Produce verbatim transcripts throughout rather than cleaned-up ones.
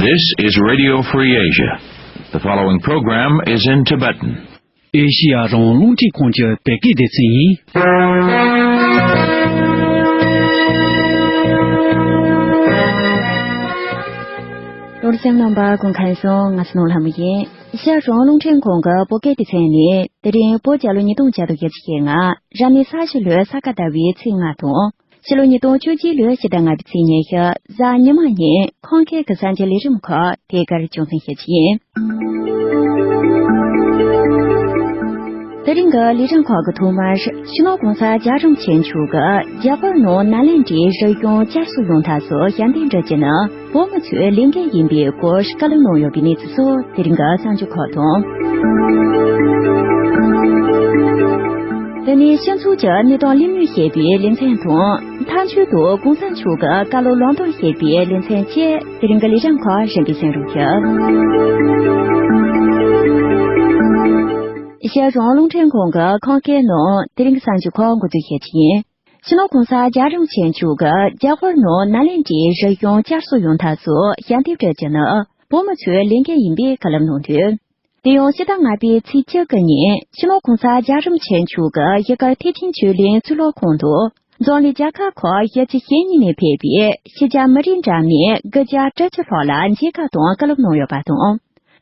This is Radio Free Asia. The following program is in Tibetan. ཨེ་ཤི་ཡ་རང་དབང་རླུང་འཕྲིན་ཁང་གི་བོད་སྐད་སྡེ་ཚན་ཡིན། ལོར་སེང་རྣམ་པ་སྐུ་ཁམས་བཟང་། ང་སྣང་ལྷ་མོ་ཡིན། ཤར་རང་རླུང་འཕྲིན་ཁང་གི་བོད་སྐད་སྡེ་ཚན་ནི། དེ་རིང་བོད་རྒྱལ་ལོ་ཉིས་སྟོང་བརྒྱ་དང་བཞི་བཅུ་ཞེ་ལྔ། རབ་གནས་ས་བྱི་ལོའི་ས་ག་ཟླ་བའི་ཚེས་ལྔ་དང་། ཕྱི་ལོ་ཉིས་སྟོང་བཅུ་གཅིག་ལོའི་ཕྱི་ཟླ་ལྔ་པའི་ཚེས་ཉི་ཤུ། གཟའ་ཉི་མ་ཉིན་ཁམས་སྐད་ཀྱི་གསར་འགྱུར་ལས་རིམ་ཁག་དེ་གར་སྤྱན་འབུལ་ཞུ་རྒྱུ་ཡིན། དེ་རིང་གི་ལས་རིམ་ཁག་གི་ཐོག་མར། སྤྱི་ནོར་༸གོང་ས་༸རྒྱལ་བ་རིན་པོ་ཆེ་མཆོག་གིས་རྒྱ་གར་ནང་ནཱ་ལེནྡྲའི་རིག་གཞུང་བསྐྱར་གསོ་ཡོང་ཐབས་སུ་ཞབས་འདེགས་སྒྲུབ་རྒྱུ་ནི། བོད་མི་ཚོའི་ལས་འགན་ཡིན་པའི་སྐོར་བཀའ་སློབ་གནང་ཡོད་པའི་གནས་ཚུལ་སོགས་དེ་རིང་གི་གསར་འགྱུར་ཁག་དང་། དེ་ནས་སྤྱི་ཚོགས་ཀྱི་གནས་སྟངས་གླེང་མོལ་བྱེད་པའི་ལེ་ཚན་དང་། མཐའ་མཇུག་ཏུ་༸གོང་ས་མཆོག་གི་བཀའ་སློབ་ལམ་སྟོན་བྱེད་པའི་ལེ་ཚན་བཅས་དེ་རིང་གི་ལས་རིམ་ཁག་གཞན་པའི་གསན་རོགས་ཞུ། ཤར་རང་རླུང་འཕྲིན་ཁང་གི་ཁམས་སྐད་ནང་དེ་རིང་གི་གསར་འགྱུར་ཁག་འགོ་འཛུགས་བྱེད་ཀྱི་ཡིན། སྤྱི་ནོར་༸གོང་ས་༸རྒྱལ་བ་རིན་པོ་ཆེ་མཆོག་གིས་རྒྱ་གར་ནང་ནཱ་ལེནྡྲའི་རིག་གཞུང་བསྐྱར་གསོ་ཡོང་ཐབས་སུ་ཞབས་འདེགས་སྒྲུབ་རྒྱུ་ནི་བོད་མི་ཚོའི་ལས་འགན་ཡིན་པའི་བཀའ་སློབ་གནང་དོན། དེ་ཡང་ཕྱི་ཟླ་ལྔ་པའི་ཚེས་བཅུ་དགུ་ཉིན་སྤྱི་ནོར་༸གོང་ས་༸རྒྱལ་བ་རིན་པོ་ཆེ་མཆོག་གིས་གཞིས་སྒར་ཐེག་ཆེན་ཆོས་གླིང་གཙུག་ལག་ཁང་དུ་འཛམ་གླིང་རྒྱལ་ཁབ་ཁག་བཞི་བཅུ་ཞེ་གཉིས་ནས་ཕེབས་པའི་ཕྱི་རྒྱལ་མི་རིགས་འདྲ་མིན་དགུ་བརྒྱ་དྲུག་ཅུ་ལྷག་ལ་མཇལ་ཁ་དང་བཀའ་སློབ་གནང་ཡོད་པ་དང་།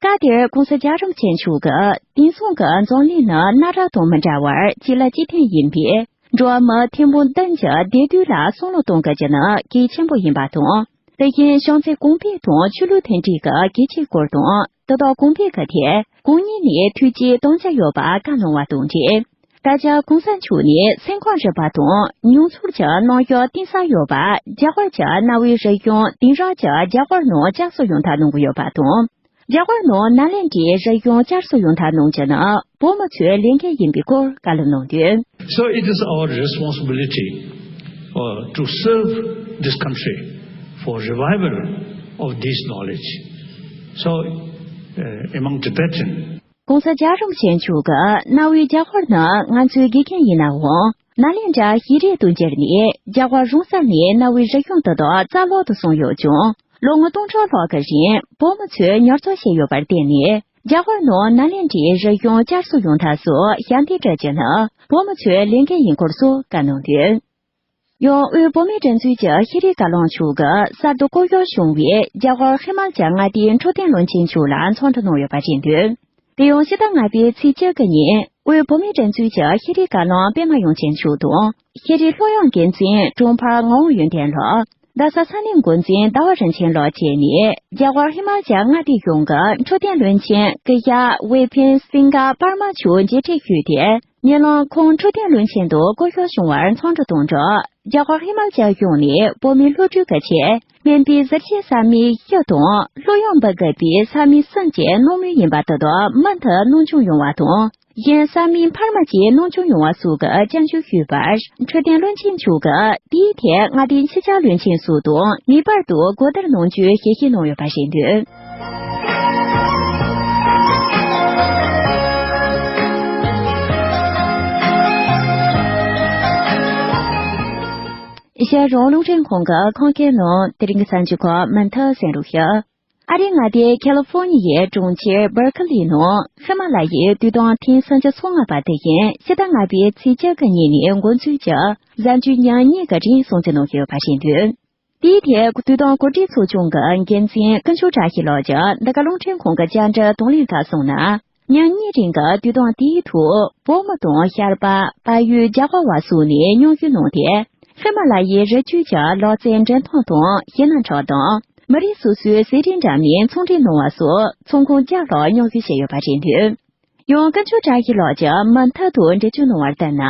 སྐབས་དེར་༸གོང་ས་༸རྒྱལ་བ་རིན་པོ་ཆེ་མཆོག་གིས། དེང་སང་གི་འཛམ་གླིང་ནི་གནའ་རབས་དང་མི་འདྲ་བར་གཅིག་ལ་གཅིག་བརྟེན་ཡིན་པས། འགྲོ་བ་མི་ཐེར་འབུམ་བདུན་གྱི་བདེ་སྡུག་ལ་བསམ་བློ་གཏོང་དགོས་རྒྱུ་ནི་གལ་ཆེན་པོ་ཡིན་པ་དང་། དེ་བཞིན་བྱང་རྩེ་གོང་འཕེལ་དང་ཆོས་ལུགས་མཐུན་སྒྲིལ་གྱི་གལ་ཆེའི་སྐོར་དང་། དེ་དག་གོང་འཕེལ་གྱི་ཐད་གང་ཉིད་ནས་ཐུགས་རྗེ་གཏོང་རྒྱུ་ཡོད་པ་བཀའ་གནང་བ་དང་འབྲེལ། ད་ཆ་གོང་ས་མཆོག་ནས་སེམས་ཁམས་རིག་པ་དང་མྱོང་ཚོར་གྱི་རྣམ་དཔྱོད་གཏིང་ཟབ་ཡོད་པ། རྒྱ་གར་གྱི་གནའ་བོའི་རིག་གཞུང་དེང་རབས་ཀྱི་རྒྱ་གར་ནང་བསྐྱར་གསོ་ཡོང་ཐབས་གནང་གི་ཡོད་པ་དང་། རྒྱ་གར་ནང་ནཱ་ལེནྡྲའི་རིག་གཞུང་བསྐྱར་གསོ་ཡོང་ཐབས་གནང་རྒྱུ་ནི་བོད་མི་ཚོའི་ལས་འགན་ཡིན་པའི་སྐོར་བཀའ་སློབ་གནང་དོན། So it is our responsibility, uh, to serve this country for revival of this knowledge. So, uh, among Tibetan, ༸གོང་ས་༸རྒྱལ་བ་རིན་པོ་ཆེ་མཆོག་གིས་གནའ་བོའི་རྒྱ་གར་ནི་ང་ཚོའི་དགེ་རྒན་ཡིན་ནའང་། ནཱ་ལེནྡྲ་ཤེས་རིག་དུ་འགྱུར་ནས་རྒྱ་གར་རོང་ས་ནས་གནའ་བོའི་རིག་གཞུང་དེ་དག་རྩ་བརླག་ཏུ་སོང་ཡོད་ཀྱང་། ལོ་ངོ་སྟོང་ཕྲག་ལྷག་གི་རིང་བོད་མི་ཚོས་ཉར་ཚགས་བྱས་ཡོད་པར་བརྟེན་ནས། རྒྱ་གར་ནང་ནཱ་ལེནྡྲའི་རིག་གཞུང་བསྐྱར་གསོ་ཡོང་ཐབས་སུ་ཞབས་འདེགས་སྒྲུབ་རྒྱུ་ནི་བོད་མི་ཚོའི་ལས་འགན་ཡིན་སྐོར་སོགས་བཀའ་གནང་དོན། ཡང་དབུས་བོད་མིའི་སྒྲིག་འཛུགས་ཀྱི་ཤེས་རིག་བཀའ་བློན་མཆོག་གིས་གསར་དུ་བསྐོ་གཞག་བྱུང་བའི་རྒྱ་གར་ཧི་མ་ལ་ཅལ་མངའ་སྡེའི་འཕྲོད་བསྟེན་བློན་ཆེན་མཆོག་ལ་འཚམས་འདྲི་གནང་ཡོད་པ་རེད་འདུག་དེ་ཡང་ཕྱི་ཟླ་ལྔ་པའི་ཚེས་བཅུ་དགུ་ཉིན་དབུས་བོད་མིའི་སྒྲིག་འཛུགས་ཀྱི་ཤེས་རིག་བཀའ་བློན་པད་མ་དབྱངས་ཅན་མཆོག་དང་། ཤེས་རིག་སློབ་ཡོན་འགན་འཛིན་དྲུང་འཕར་ངག་དབང་ཡོན་ཏན་ལགས། རྡ་ས་ས་གནས་འགོ་འཛིན་ཟླ་བ་རིན་ཆེན་ལགས་བཅས་ནས་རྒྱ་གར་ཧི་མ་ལ་ཅལ་མངའ་སྡེ་གཞུང་གི་འཕྲོད་བསྟེན་བློན་ཆེན་སྐུ་ཞབས་ཝེ་ཕིན་སིང་ག་པར་མ་མཆོག་མཇལ་འཕྲད་ཞུས་ཏེ། ཉེ་ལམ་ཁོང་འཕྲོད་བསྟེན་བློན་ཆེན་དུ་བསྐོ་གཞག་བྱུང་བར་འཚམས་འདྲི་དང་སྦྲགས། རྒྱ་གར་ཧི་མ་ལ་ཅལ་གཞུང་ནས་བོད་མིའི་བློ་གྲོས་ཀྱི་ཆེད། སྨན་པའི་གཟི་བརྗིད་ས་མིག་བཞི་དང་སློབ་ཡོན་འབུལ་དགོས་པའི་ས་མིག་གསུམ་བཅས་གནང་མུས་ཡིན་པ་དེ་དག་མུ་མཐུད་གནང་སྐྱོང་ཡོང་བ་དང་། གཞན་ས་མིག་འཕར་མ་བཅས་གནང་སྐྱོང་ཡོང་བ་སོགས་ཀྱི་སྐྱོན་བརྗོད་ཞུས་པར། འཕྲོད་བསྟེན་བློན་ཆེན་མཆོག་གིས་དེའི་ཐད་མངའ་སྡེའི་ཕྱི་གྱར་བློན་ཆེན་སོགས་དང་ངེས་པར་དུ་གོ་བསྡུར་གནང་རྒྱུའི་ཞལ་བཞེས་གནང་ཡོད་པ་རེད་འདུག་ཨེ་ཤ་ཡ་རང་དབང་རླུང་འཕྲིན་ཁང་གི་ཁམས་སྐད་ནང་དེ་རིང་གི་གསར་འགྱུར་ཁག་མུ་མཐུད་གསན་རོགས་ཞུ། ཨ་རིའི་མངའ་སྡེ་ཁ་ལི་ཧྥོ་ནི་ཡའི་གྲོང་ཁྱེར་སྦར་ཁི་ལི་ནང་ཧི་མ་ལ་ཡའི་རྡུལ་སྟོང་ཐེངས་སུམ་ཅུ་སོ་ལྔ་པ་དེ་བཞིན་ཕྱི་ཟླ་ལྔ་པའི་ཚེས་བཅུ་དགུ་ཉིན་ནས་འགོ་འཛུགས་ཀྱིས་གཟའ་མཇུག་ཉིན་གཉིས་ཀྱི་རིང་སྲུང་བརྩི་གནང་བཞིན་ཡོད་པ་རེད་འདུག་དེའི་ཐད་རྡུལ་སྟོང་གོ་སྒྲིག་ཚོགས་ཆུང་གི་འགན་འཛིན་དཀོན་མཆོག་བཀྲ་ཤིས་ལགས་ཀྱིས་འདི་ག་རླུང་འཕྲིན་ཁང་གི་བཅར་འདྲི་དང་ལེན་ཁག་གསུངས་ན། ཉིན་གཉིས་རིང་གི་རྡུལ་སྟོང་དེའི་ཐོག་བོད་མི་དང་ཤར་པ། བལ་ཡུལ། རྒྱ་གར་བ་སོགས་ནས་མཉམ་ཞུགས་གནང་སྟེ། ཧི་མ་ལ་ཡའི་རི་རྒྱུད་ཀྱི་ལག་རྩལ་འགྲེམས་སྟོན་དང་ཞིང་ནང་ཁྲོད་དང་། མི་རིགས་སོ་སོའི་ཟས་རིགས་འདྲ་མིན་ཚོང་འབྲེལ་གནང་བ་སོགས་ཚོང་ཁང་བརྒྱ་ལྷག་མཉམ་ཞུགས་བྱས་ཡོད་པ་རེད་འདུག་ཡང་དཀོན་མཆོག་བཀྲ་ཤིས་ལགས་ཀྱིས་མུ་མཐུད་དུ་འགྲེལ་བརྗོད་གནང་བར་ལྟར་ན།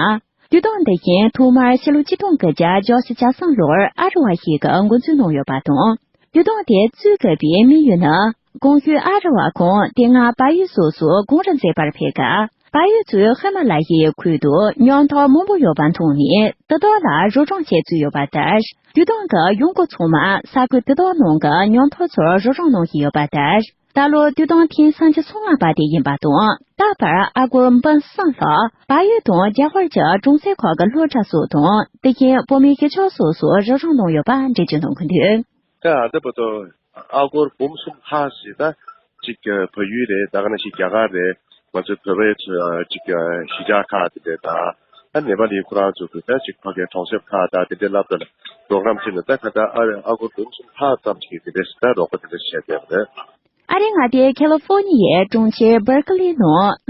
རྡུལ་སྟོང་འདི་བཞིན་ཐོག་མར་ཕྱི་ལོ་ཆིག་སྟོང་དགུ་བརྒྱ་བརྒྱད་ཅུ་གྱ་གསུམ་ལོར་ཨ་རི་བ་ཞིག་གིས་འགོ་འཛུགས་གནང་ཡོད་པ་དང་། རྡུལ་སྟོང་དེ་བཙུགས་དགོས་པའི་དམིགས་ཡུལ་ནི། གོང་ཞུས་ཨ་རི་བ་ཁོངས་དེ་སྔ་བལ་ཡུལ་སོགས་སུ་གུང་རུ་མཛད་པར་ཕེབས་སྐབས། བལ་ཡུལ་གཙོས་ཧི་མ་ལ་ཡའི་ཁུལ་དུ་ཉམ་ཐག་མང་པོ་ཡོད་པ་མཐོང་ནས་དེ་དག་ལ་རོགས་རམ་བྱེད་འཚོལ་ཡོད་པ་ལྟར། རྡུལ་སྟོང་གི་ཡོང་སྒོ་ཚང་མ་ས་ཁུལ་དེ་དག་ནང་གི་ཉམ་ཐག་ཚོར་རོགས་རམ་གནང་བཞིན་ཡོད་པ་ལྟར། ད་ལོ་རྡུལ་སྟོང་ཐེངས་སུམ་ཅུ་སོ་ལྔ་པ་དེ་ཡིན་པ་དང་། ད་བར་ཨ་སྒོར་འབུམ་གསུམ་ལྷག་བལ་ཡུལ་དང་རྒྱ་གར་གྱི་གྲོང་གསེབ་ཁག་གི་སློབ་གྲྭ་སོགས་དང་། དེ་བཞིན་བོད་མིའི་གཞིས་ཆགས་སོགས་སུ་རོགས་རམ་གནང་ཡོད་པ་འགྲེལ་བརྗོད་གནང་གི་འདུག་ད་ལྟ་བར་དུ་ ཨ་སྒོར་འབུམ་གསུམ་ལྷག་ཞིག་ད་ཅིག་བལ་ཡུལ་རེད། ད་ག་ནང་བཞིན་རྒྱ་གར་རེད། ང་ཚོའི་བོད་པའི་ཚོ་ཅིག་གཞིས་ཆགས་ཁག་དེ་འདྲ་དང་། ཨ་ནེ་པ་ལི་ཁོ་རང་ཚོ་གི་ད་ཅིག་ཕ་གིའི་གྲོང་གསེབ་ཁག་དང་དེ་འདྲའི་སློབ་གྲྭ་ལ་པྲོ་གྲམ་བྱས་ནས། ད་ཁ་ད་ཨ་ཨ་སྒོར་འབུམ་གསུམ་ལྷག་ཙམ་ཞིག་དེ་འདྲ་ཞིག་ད་རོགས་པ་དེ་འདྲ་བྱས་བསྡད་པ་རེད། ཨ་རིའི་མངའ་སྡེ་ཁ་ལི་ཧྥོ་ནི་ཡའི་གྲོང་ཁྱེར་བར་ཁ་ལི་ནང་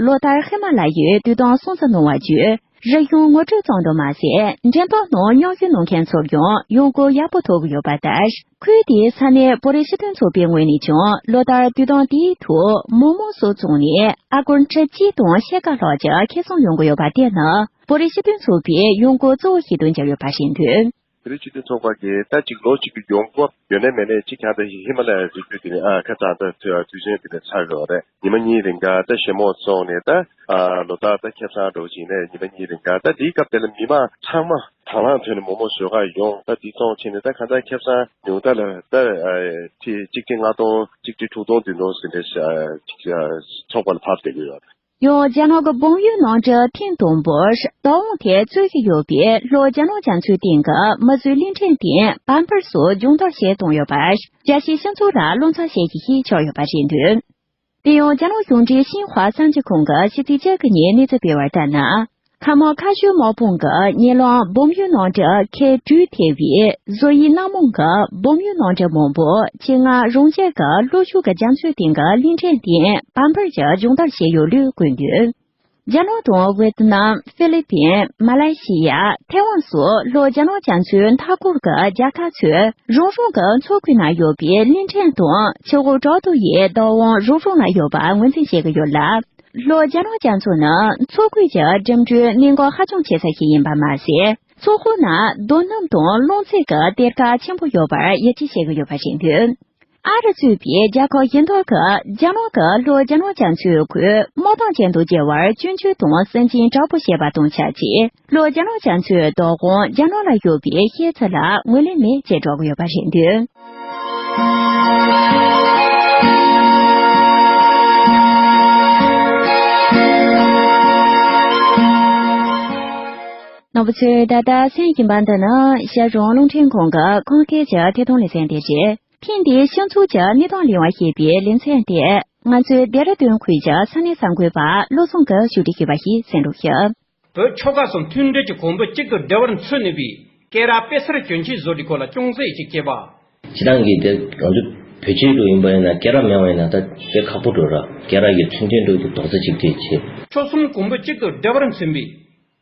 ལོ་ལྟར་ཧི་མ་ལ་ཡའི་རྡུལ་སྟོང་སྲུང་བརྩི་གནང་བ་བརྒྱུད། རི་གཞུང་ངོ་སྤྲོད་གཙང་དུ་མ་ཟད། འགྲེམས་སྟོན་ནང་མཉམ་ཞུགས་གནང་མཁན་ཚོར་ཡང་ཡོང་སྒོ་ཡག་པོ་ཐོབ་ཀྱི་ཡོད་པ་ལྟར། ཁུལ་དེའི་ས་གནས་བོད་རིགས་སྤྱི་མཐུན་ཚོགས་པའི་ངོས་ནས་ཀྱང་ལོ་ལྟར་རྡུལ་སྟོང་དེའི་ཐོག་མོག་མོག་སོགས་བཙོངས་ནས་ཨ་སྒོར་ཁྲི་གཅིག་དང་ཕྱེད་ཀ་ལྷག་ཅིག་ཁེ་བཟང་ཡོང་གི་ཡོད་པ་དེ་ནི་བོད་རིགས་སྤྱི་མཐུན་ཚོགས་པའི་ཡོང་སྒོ་གཙོ་བོ་ཞིག་ཏུ་གྱུར་ཡོད་པ་རེད་འདུག། བོད་རིགས་སྤྱི་མཐུན་ཚོགས་པ་གིས་ད་ཅིག་ལོ་གཅིག་གི་ཡོང་སྒོ་ཡོད་ནའི་མེད་ནའི་ཅིག་ཀྱང་ད་ཧི་མ་ལ་ཡའི་རི་རྒྱུད་དེ་ནས་ཨ་ཁ་ཚང་ད་དུས་ཚོད་དེ་ནས་ཚར་ཡོད་རེད། ཉི་མ་གཉིས་རིང་ག་ད་ཞེ་མོག་བཙོངས་ནས། ད་ཨ་ལོ་ལྟར་ད་ཁེ་བཟང་འགྲོ་བཞིན་ནས་ཉི་མ་གཉིས་རིང་ག་ད་དེའི་སྐབས་དེ་ལ་མི་མང་ཚང་མ་དང་བླངས་ཐོག་ནས་མོག་མོག་བཟོ་གར་ཡོང་། ད་དེ་བཙོངས་ཕྱིན་ནས་ད་གང་ལྟར་ཁེ་བཟང་ཉུང་མཐའ་ལ་ད་ཁྲི་གཅིག་ཁྲི་ལྔ་སྟོང་གཅིག་ཁྲི་དྲུག་སྟོང་བདུན་སྟོང་ཟིན་ནས་ཚོགས་པ་ལ་ཕབ་བསྡད་ཀྱི་ཡོད། ཡང་རྒྱ་ནག་གི་སྦོམ་ཡུལ་ནང་གི་ཐེངས་དང་པོར་བདག་དབང་དེ་རྩོད་ཀྱི་ཡོད་པའི་ལྷོ་རྒྱ་ནག་རྒྱ་མཚོའི་སྟེང་གི་མ་བཟོའི་གླིང་ཕྲན་སྟེང་བམ་པར་སོགས་སྦྱོང་བརྡར་བྱས་བཏང་ཡོད་པར། རྒྱལ་སྤྱིའི་སྤྱི་ཚོགས་ལ་བློ་འཚབ་བྱེད་ཀྱི་ཞིག་ཆགས་ཡོད་པ་རེད་འདུག། དེ་ཡང་རྒྱ་ནག་གཞུང་འབྲེལ་ཤིན་ཧྭ་གསར་འགྱུར་ཁང་གིས་ཕྱི་ཚེས་བཅུ་དགུ་ཉིན་གནས་ཚུལ་སྤེལ་བར་ལྟར་ན། མཁའ་དམག་མཁའ་སྤྱོད་དམག་དཔུང་གི་ཉེ་ལམ་སྦོམ་ཡུལ་ནང་གི་ཁལ་དྲུག་ཐེ་བའི་བཟོ་དབྱིབས་སྣ་མང་གི་སྦོམ་ཡུལ་ནང་གི་མང་པོ་ཆེད་མངགས་རང་བཞིན་གྱི་ལྷོ་ཕྱོགས་ཀྱི་རྒྱ་མཚོའི་སྟེང་གི་གླིང་ཕྲན་སྟེང་བམ་པར་གྱི་སྦྱོང་བརྡར་བྱས་ཡོད་ལུགས་བཀོད་འདུག། རྒྱ་ནག་དང་ཝེ་ཏི་ནམ། ཧྥི་ལི་པིན། མ་ལེ་ཤི་ཡ། ཐའེ་ཝན་སོགས་ལྷོ་རྒྱ་ནག་རྒྱ་མཚོའི་མཐའ་འཁོར་གྱི་རྒྱལ་ཁབ་ཚོས་རང་རང་གི་མཚོ་ཁུལ་ན་ཡོད་པའི་གླིང་ཕྲན་དང་ཆུ་འོག་བྲག་རྡོ་ཡི་བདག་དབང་རང་རང་ལ་ཡོད་པ་ངོས་འཛིན་བྱེད་ཀྱི་ཡོད་ལ། ལྷོ་རྒྱ་ནག་རྒྱ་མཚོ་ནི་མཚོ་ཁུལ་གྱི་འགྲིམ་འགྲུལ་གནད་འགག་ཧ་ཅང་ཆེ་ས་ཞིག་ཡིན་པ་མ་ཟད། མཚོ་ཁུལ་ན་རྡོ་སྣུམ་དང་རླུང་འཚིག་གི་གཏེར་ཁ་ཆེན་པོ་ཡོད་པར་ཡིད་ཆེས་བྱེད་ཀྱི་ཡོད་པ་རེད་འདུག། ཨ་རི་གཙོས་པའི་རྒྱལ་ཁབ་གཞན་དག་གིས་རྒྱ་ནག་གིས་ལྷོ་རྒྱ་ནག་རྒྱ་མཚོའི་ཁུལ་དམག་དོན་ཅན་དུ་བསྒྱུར་བར་སྐྱོན་བརྗོད་དང་སུན་འབྱིན་དྲག་པོ་བྱས་པ་དང་ཆབས་ཅིག། ལྷོ་རྒྱ་ནག་རྒྱ་མཚོའི་བདག་དབང་རྒྱ་ནག་ལ་ཡོད་པའི་བཤད་ཚུལ་ལ་ངོས་ལེན་མེད་ཅེས་སྒྲོག་གི་ཡོད་པ་རེད་འདུག། རྣམ་པ་ཚོས་ད་ལྟ་གསན་བཞིན་པ་འདི་ནི་ཤར་རོང་རླུང་འཕྲིན་ཁང་གི་ཁམས་སྐད་ཀྱི་ཐད་གཏོང་ལེ་ཚན་དེ་རེད། ཐེངས་འདིའི་སྤྱི་ཚོགས་ཀྱི་གནས་སྟངས་གླེང་བ་ཞེས་པའི་ལེ་ཚན་དེ། ང་ཚོའི་ལྡེ་ར་ལྡུན་ཁུལ་གྱི་ས་གནས་གསར་འགོད་པ་བློ་བཟང་གིས་ཞུ་སྒྲིག་ཞུས་པ་ཞིག་གསན་རོགས་ཞུ། བོད་ཆོལ་ཁ་གསུམ་མཐུན་སྒྲིལ་གྱི་གོམ་པ་གཅིག་ཏུ་སྒྲིལ་བར་མཚོན་ནུས་པའི་སྐད་གྲགས་དཔེ་གསར་གྱོན་ཆས་བཟོ་སྒྲིག་སྐོར་ལ་ཅུང་ཟད་ཅིག་དཔྱད་པ། སྤྱིར་བཏང་གི་དེ་ང་ཚོ་བོད་ཆས་འདྲ་ཡིན་པ་ཡིན་ན། སྐད་གྲགས་མེད་པ་ཡིན་ན་ད་དཔེ་ཁག་པོ་འགྲོ་ར། སྐད་གྲགས་ཀྱི་མཚོན་དོན་འདྲ་དེ་རྡོག་རྩ་གཅིག་སྒྲིལ་བྱེད། ཆོལ་གསུམ་གོམ་པ་གཅིག་ཏུ་སྒྲིལ་བར་མཚོན་པའི་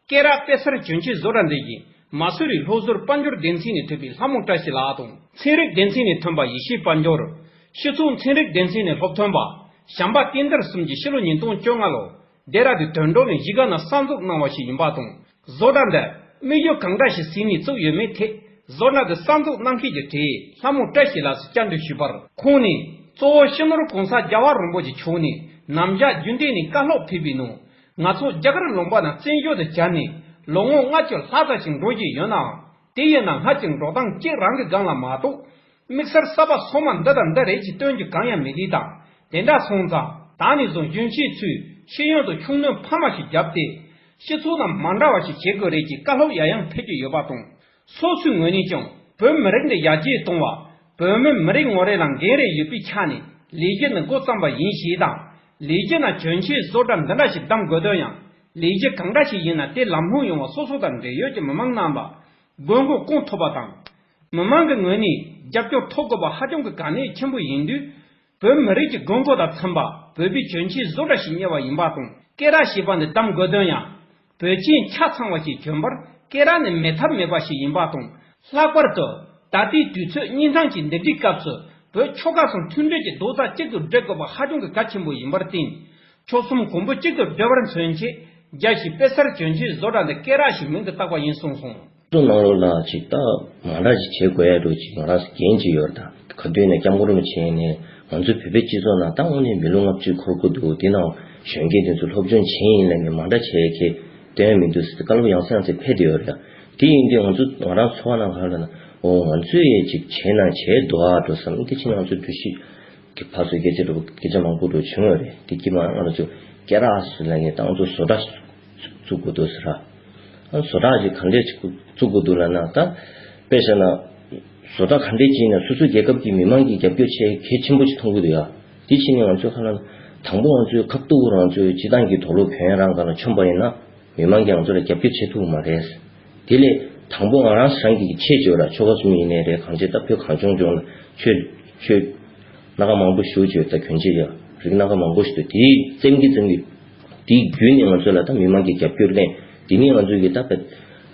སྐད་གྲགས་དཔེ་གསར་གྱོན་ཆས་བཟོ་གྲྭ་འདི་ཡིས་མ་སུ་རི་ལྷོ་ཟུར་དཔལ་འབྱོར་སྡེ་ཚན་ནས་ཐོན་པའི་ལྷ་མོ་བཀྲ་ཤིས་ལགས་དང་། ཚན་རིག་སྡེ་ཚན་ནས་ཐོན་པ་ཡེ་ཤེས་དཔལ་འབྱོར། སྤྱི་ཚོགས་ཚན་རིག་སྡེ་ཚན་ནས་སློབ་ཐོན་པ་བྱམས་པ་བསྟན་དར་གསུམ་གྱིས་ཕྱི་ལོ་ཉིས་སྟོང་བཅོ་ལྔ་ལོར་ལྡེ་ར་ལྡུན་དོན་གྲུབ་གླིང་གཞིས་ཀ་ནས་གསར་འཛུགས་གནང་བ་ཞིག་ཡིན་པ་དང་། བཟོ་གྲྭ་འདི་དམིགས་ཡུལ་གང་འདྲ་ཞིག་བཟུང་ནས་བཙུགས་ཡོད་མེད་ཐད། བཟོ་གྲྭ་འདི་གསར་འཛུགས་གནང་མཁན་གྱི་གྲས་ལྷ་མོ་བཀྲ་ཤིས་ལགས་སུ་བཅར་འདྲི་ཞུས་པར། ཁོང་ནས་གཙོ་བོ་སྤྱི་ནོར་༸གོང་ས་༸རྒྱལ་བ་རིན་པོ་ཆེ་མཆོག་ནས་ནམ་ཞག་རྒྱུན་གཏན་ནས་བཀའ་སློབ་ཕེབས་པའི་ནང་། ང་ཚོ་རྒྱ་གར་ལུང་པ་ནས་བཙན་བྱོལ་དུ་གྱར་ནས་ལོ་ངོ་ལྔ་བཅུ་ལྷག་ཙམ་ཞིག་འགྲོ་བཞིན་ཡོད་ནའང་། དེ་ཡིན་ན་སྔར་གྱི་འགྲོ་སྟངས་གཅིག་རང་གི་སྒང་ལ་མ་གཏོགས། དམིགས་བསལ་གསར་པ་སོ་མ་འདི་དང་འདི་རེད་ཅེས་སྟོན་རྒྱུ་གང་ཡང་མེད་དུས་དང་། དེ་འདྲ་སོང་ཙང་། ད་ནས་བཟུང་གཞོན་སྐྱེས་ཚོས་ཤེས་ཡོན་དུ་ཤུགས་སྣོན་འཕར་མ་ཞིག་བརྒྱབ་སྟེ། སྤྱི་ཚོགས་ནང་མ་འདྲ་བ་ཞིག་བྱེད་དགོས་རེད་ཅེས་བཀའ་སློབ་ཡང་ཡང་ཕེབས་ཀྱི་ཡོད་པ་དང་། སོ་སོའི་ངོས་ནས་ཀྱང་བོད་མི་རིགས་འདི་ཡར་རྒྱས་གཏོང་བ། བོད་མི་མི་རིགས་ངོ་རེ་ལ་འགན་རེ་ཡོད་པའི་ཆ་ནས་ལས་གཞི་ནི་འགོ་བརྩམས་པ་ཡིན་ཞེས་དང་། ལས་གཞི་ནང་གྱོན་ཆས་བཟོ་གྲྭ་འདི་འདྲ་ཞིག་བདམས་དགོས་དོན་ཡང་། ལས་གཞི་གང་འདྲ་ཞིག་ཡིན་ན་དེ་ལམ་ལྷོང་ཡོང་བར་སོ་སོ་དང་འབྲེལ་ཡོད་ཀྱི་མི་མང་རྣམས་ལ་དགོས་མཁོ་སྐོང་ཐུབ་པ་དང་། མི་མང་གི་ངོས་ནས་རྒྱབ་སྐྱོར་ཐོབ་དགོས་པ་ཧ་ཅང་གི་གལ་གནད་ཆེན་པོ་ཡིན་དུས། བོད་མི་རིགས་ཀྱི་དགོས་མཁོ་དང་འཚམ་པ་བོད་པའི་གྱོན་ཆས་བཟོ་གྲྭ་ཞིག་གཉེར་བ་ཡིན་པ་དང་། སྐད་གྲགས་ཞེས་པ་འདི་བདམས་དགོས་དོན་ཡང་། བོད་ཆས་ཆ་ཚང་བ་ཞིག་གྱོན་པར་སྐད་གྲགས་ནི་མེད་ཐབས་མེད་པ་ཞིག་ཡིན་པ་དང་། ལྷག་པར་དུ་ད་ལྟའི་དུས་ཚོད་གཉིས་ཐང་གི་འདི་འདྲའི་སྐབས་སུ་བོད་ཆོལ་ཁ་གསུམ་མཐུན་སྒྲིལ་གྱི་རྡོག་རྩ་གཅིག་ཏུ་སྒྲིལ་དགོས་པ་ཧ་ཅང་གི་གལ་ཆེན་པོ་ཡིན་པར་བརྟེན། ཆོལ་གསུམ་གོང་བུ་གཅིག་ཏུ་སྒྲིལ་བར་མཚོན་ཆེད། རྒྱལ་སྤྱིའི་དཔེ་གསར་གྱོན་ཆས་བཟོ་གྲྭ་འདི་སྐད་གྲགས་ཤིག་མིང་དུ་བཏགས་པ་ཡིན་གསུངས་སོང་། ཚོ་ནང་ལོགས་ལ་ཅིག་ད་མ་འདྲ་ཅིག་བྱེད་དགོས་ཡ་འདྲ་ཅིག་ང་རང་འགན་ཅིག་ཡོད་རེད། ད་ག་དུས་ནས་སྐྱབས་མགོན་རིན་པོ་ཆེ་ནས་ང་ཚོའི་བོད་པའི་སྤྱི་ཚོགས་ནང་ད་དངོས་གནས་མི་ལོ་ལྔ་བཅུ་འཁོར་གྱི་འདུག། དེ་ནང་གཞོན་སྐྱེས་དེ་ཚོ་སློབ་སྦྱོང་བྱེད་ཡིན་ལབ་ནས་མ་འདྲ་བྱེད་མཁན་སྟོན་མི་འདུག་ཟེར་ཏེ་བཀའ་སློབ་ཡང་སེ་ཡང་སེ་ཕེབས་བསྡད་ཡོད་རེད། དེ་ཡིན་དུས་ང་ཚོ་ང་རང་ཚོ་བ་ནང་ག་ལ་ན་འོ་ང་ཚོས་ཡས་ཅིག་བྱས་ན་བྱས་འདུག་ཨ་འགྲོ་བསམ། དེ་ཕྱིན་ང་ཚོའི་འགྲུལ་བཞུད་ཀྱི་ཕར་ཚུར་སྐད་ཆ་འདྲ་པོ་སྐད་ཆ་མང་པོ་འདྲ་བྱུང་ཡོད་རེད། དེ་དཀྱིལ་མ་ང་ཚོ་སྐད་གྲགས་སུ་ལ་ངས་ད་ང་ཚོ་བཟོ་གྲྭ་བཙུགས་དགོས་འདུག་ཟེར་ར། ཨ་བཟོ་གྲྭ་ཅིག་ག་འདྲས་ཅིག་བཙུགས་དགོས་འདུག་ལབ་ན། ད་དཔེ་བཞག་ན་ བཟོ་ལྟ་ག་འདྲས་བྱས་ནས་སོ་སོའི་རྒྱལ་ཁབ་ཀྱི་མི་མང་གི་རྒྱབ་སྐྱོར་ཆེ་གལ་ཆེན་པོ་ཞིག་མཐོང་གི་འདུག་ཡ། དེ་བྱས་ནས་ང་ཚོའི་ཁ་ལ་དང་པོ་ང་ཚོའི་ཁ་ཐུག་རང་ཚོའི་སྤྱི་བཏང་གི་དུག་ལོག་བོད་ཡན་རང་ག་ལ་མཆོངས་པ་ཡིན་ན། མི་མང་གིས་ང་ཚོ་ལ་རྒྱབ་སྐྱོར་བྱེད་ཐུབ་མ་རེད། དེ་ལས་དང་པོ་ང་རང་རང་གི་ཆེད་བརྗོད་ར་ཆོལ་ཁ་གསུམ་ཡིན་ནའི་རེད། གང་ཅི་ད་བོད་གངས་ལྗོངས་ལྗོངས་ལ་ཆོས་ཆོས་སྣ་ཁ་མང་པོ་ཞུ་བརྗོད་ད་གྱོན་ཆས་ཡ་རིགས་སྣ་ཁ་མང་པོ་ཞིག་འདུག་དེའི་བཙེམ་གི་བཙེམ་གི་དེའི་བརྒྱུད་ནས་ང་ཚོ་ལ་ད་མི་མང་གི་རྒྱབ་སྐྱོར་ལེན། དེ་ནས་ང་ཚོ་གི་ད་བོད་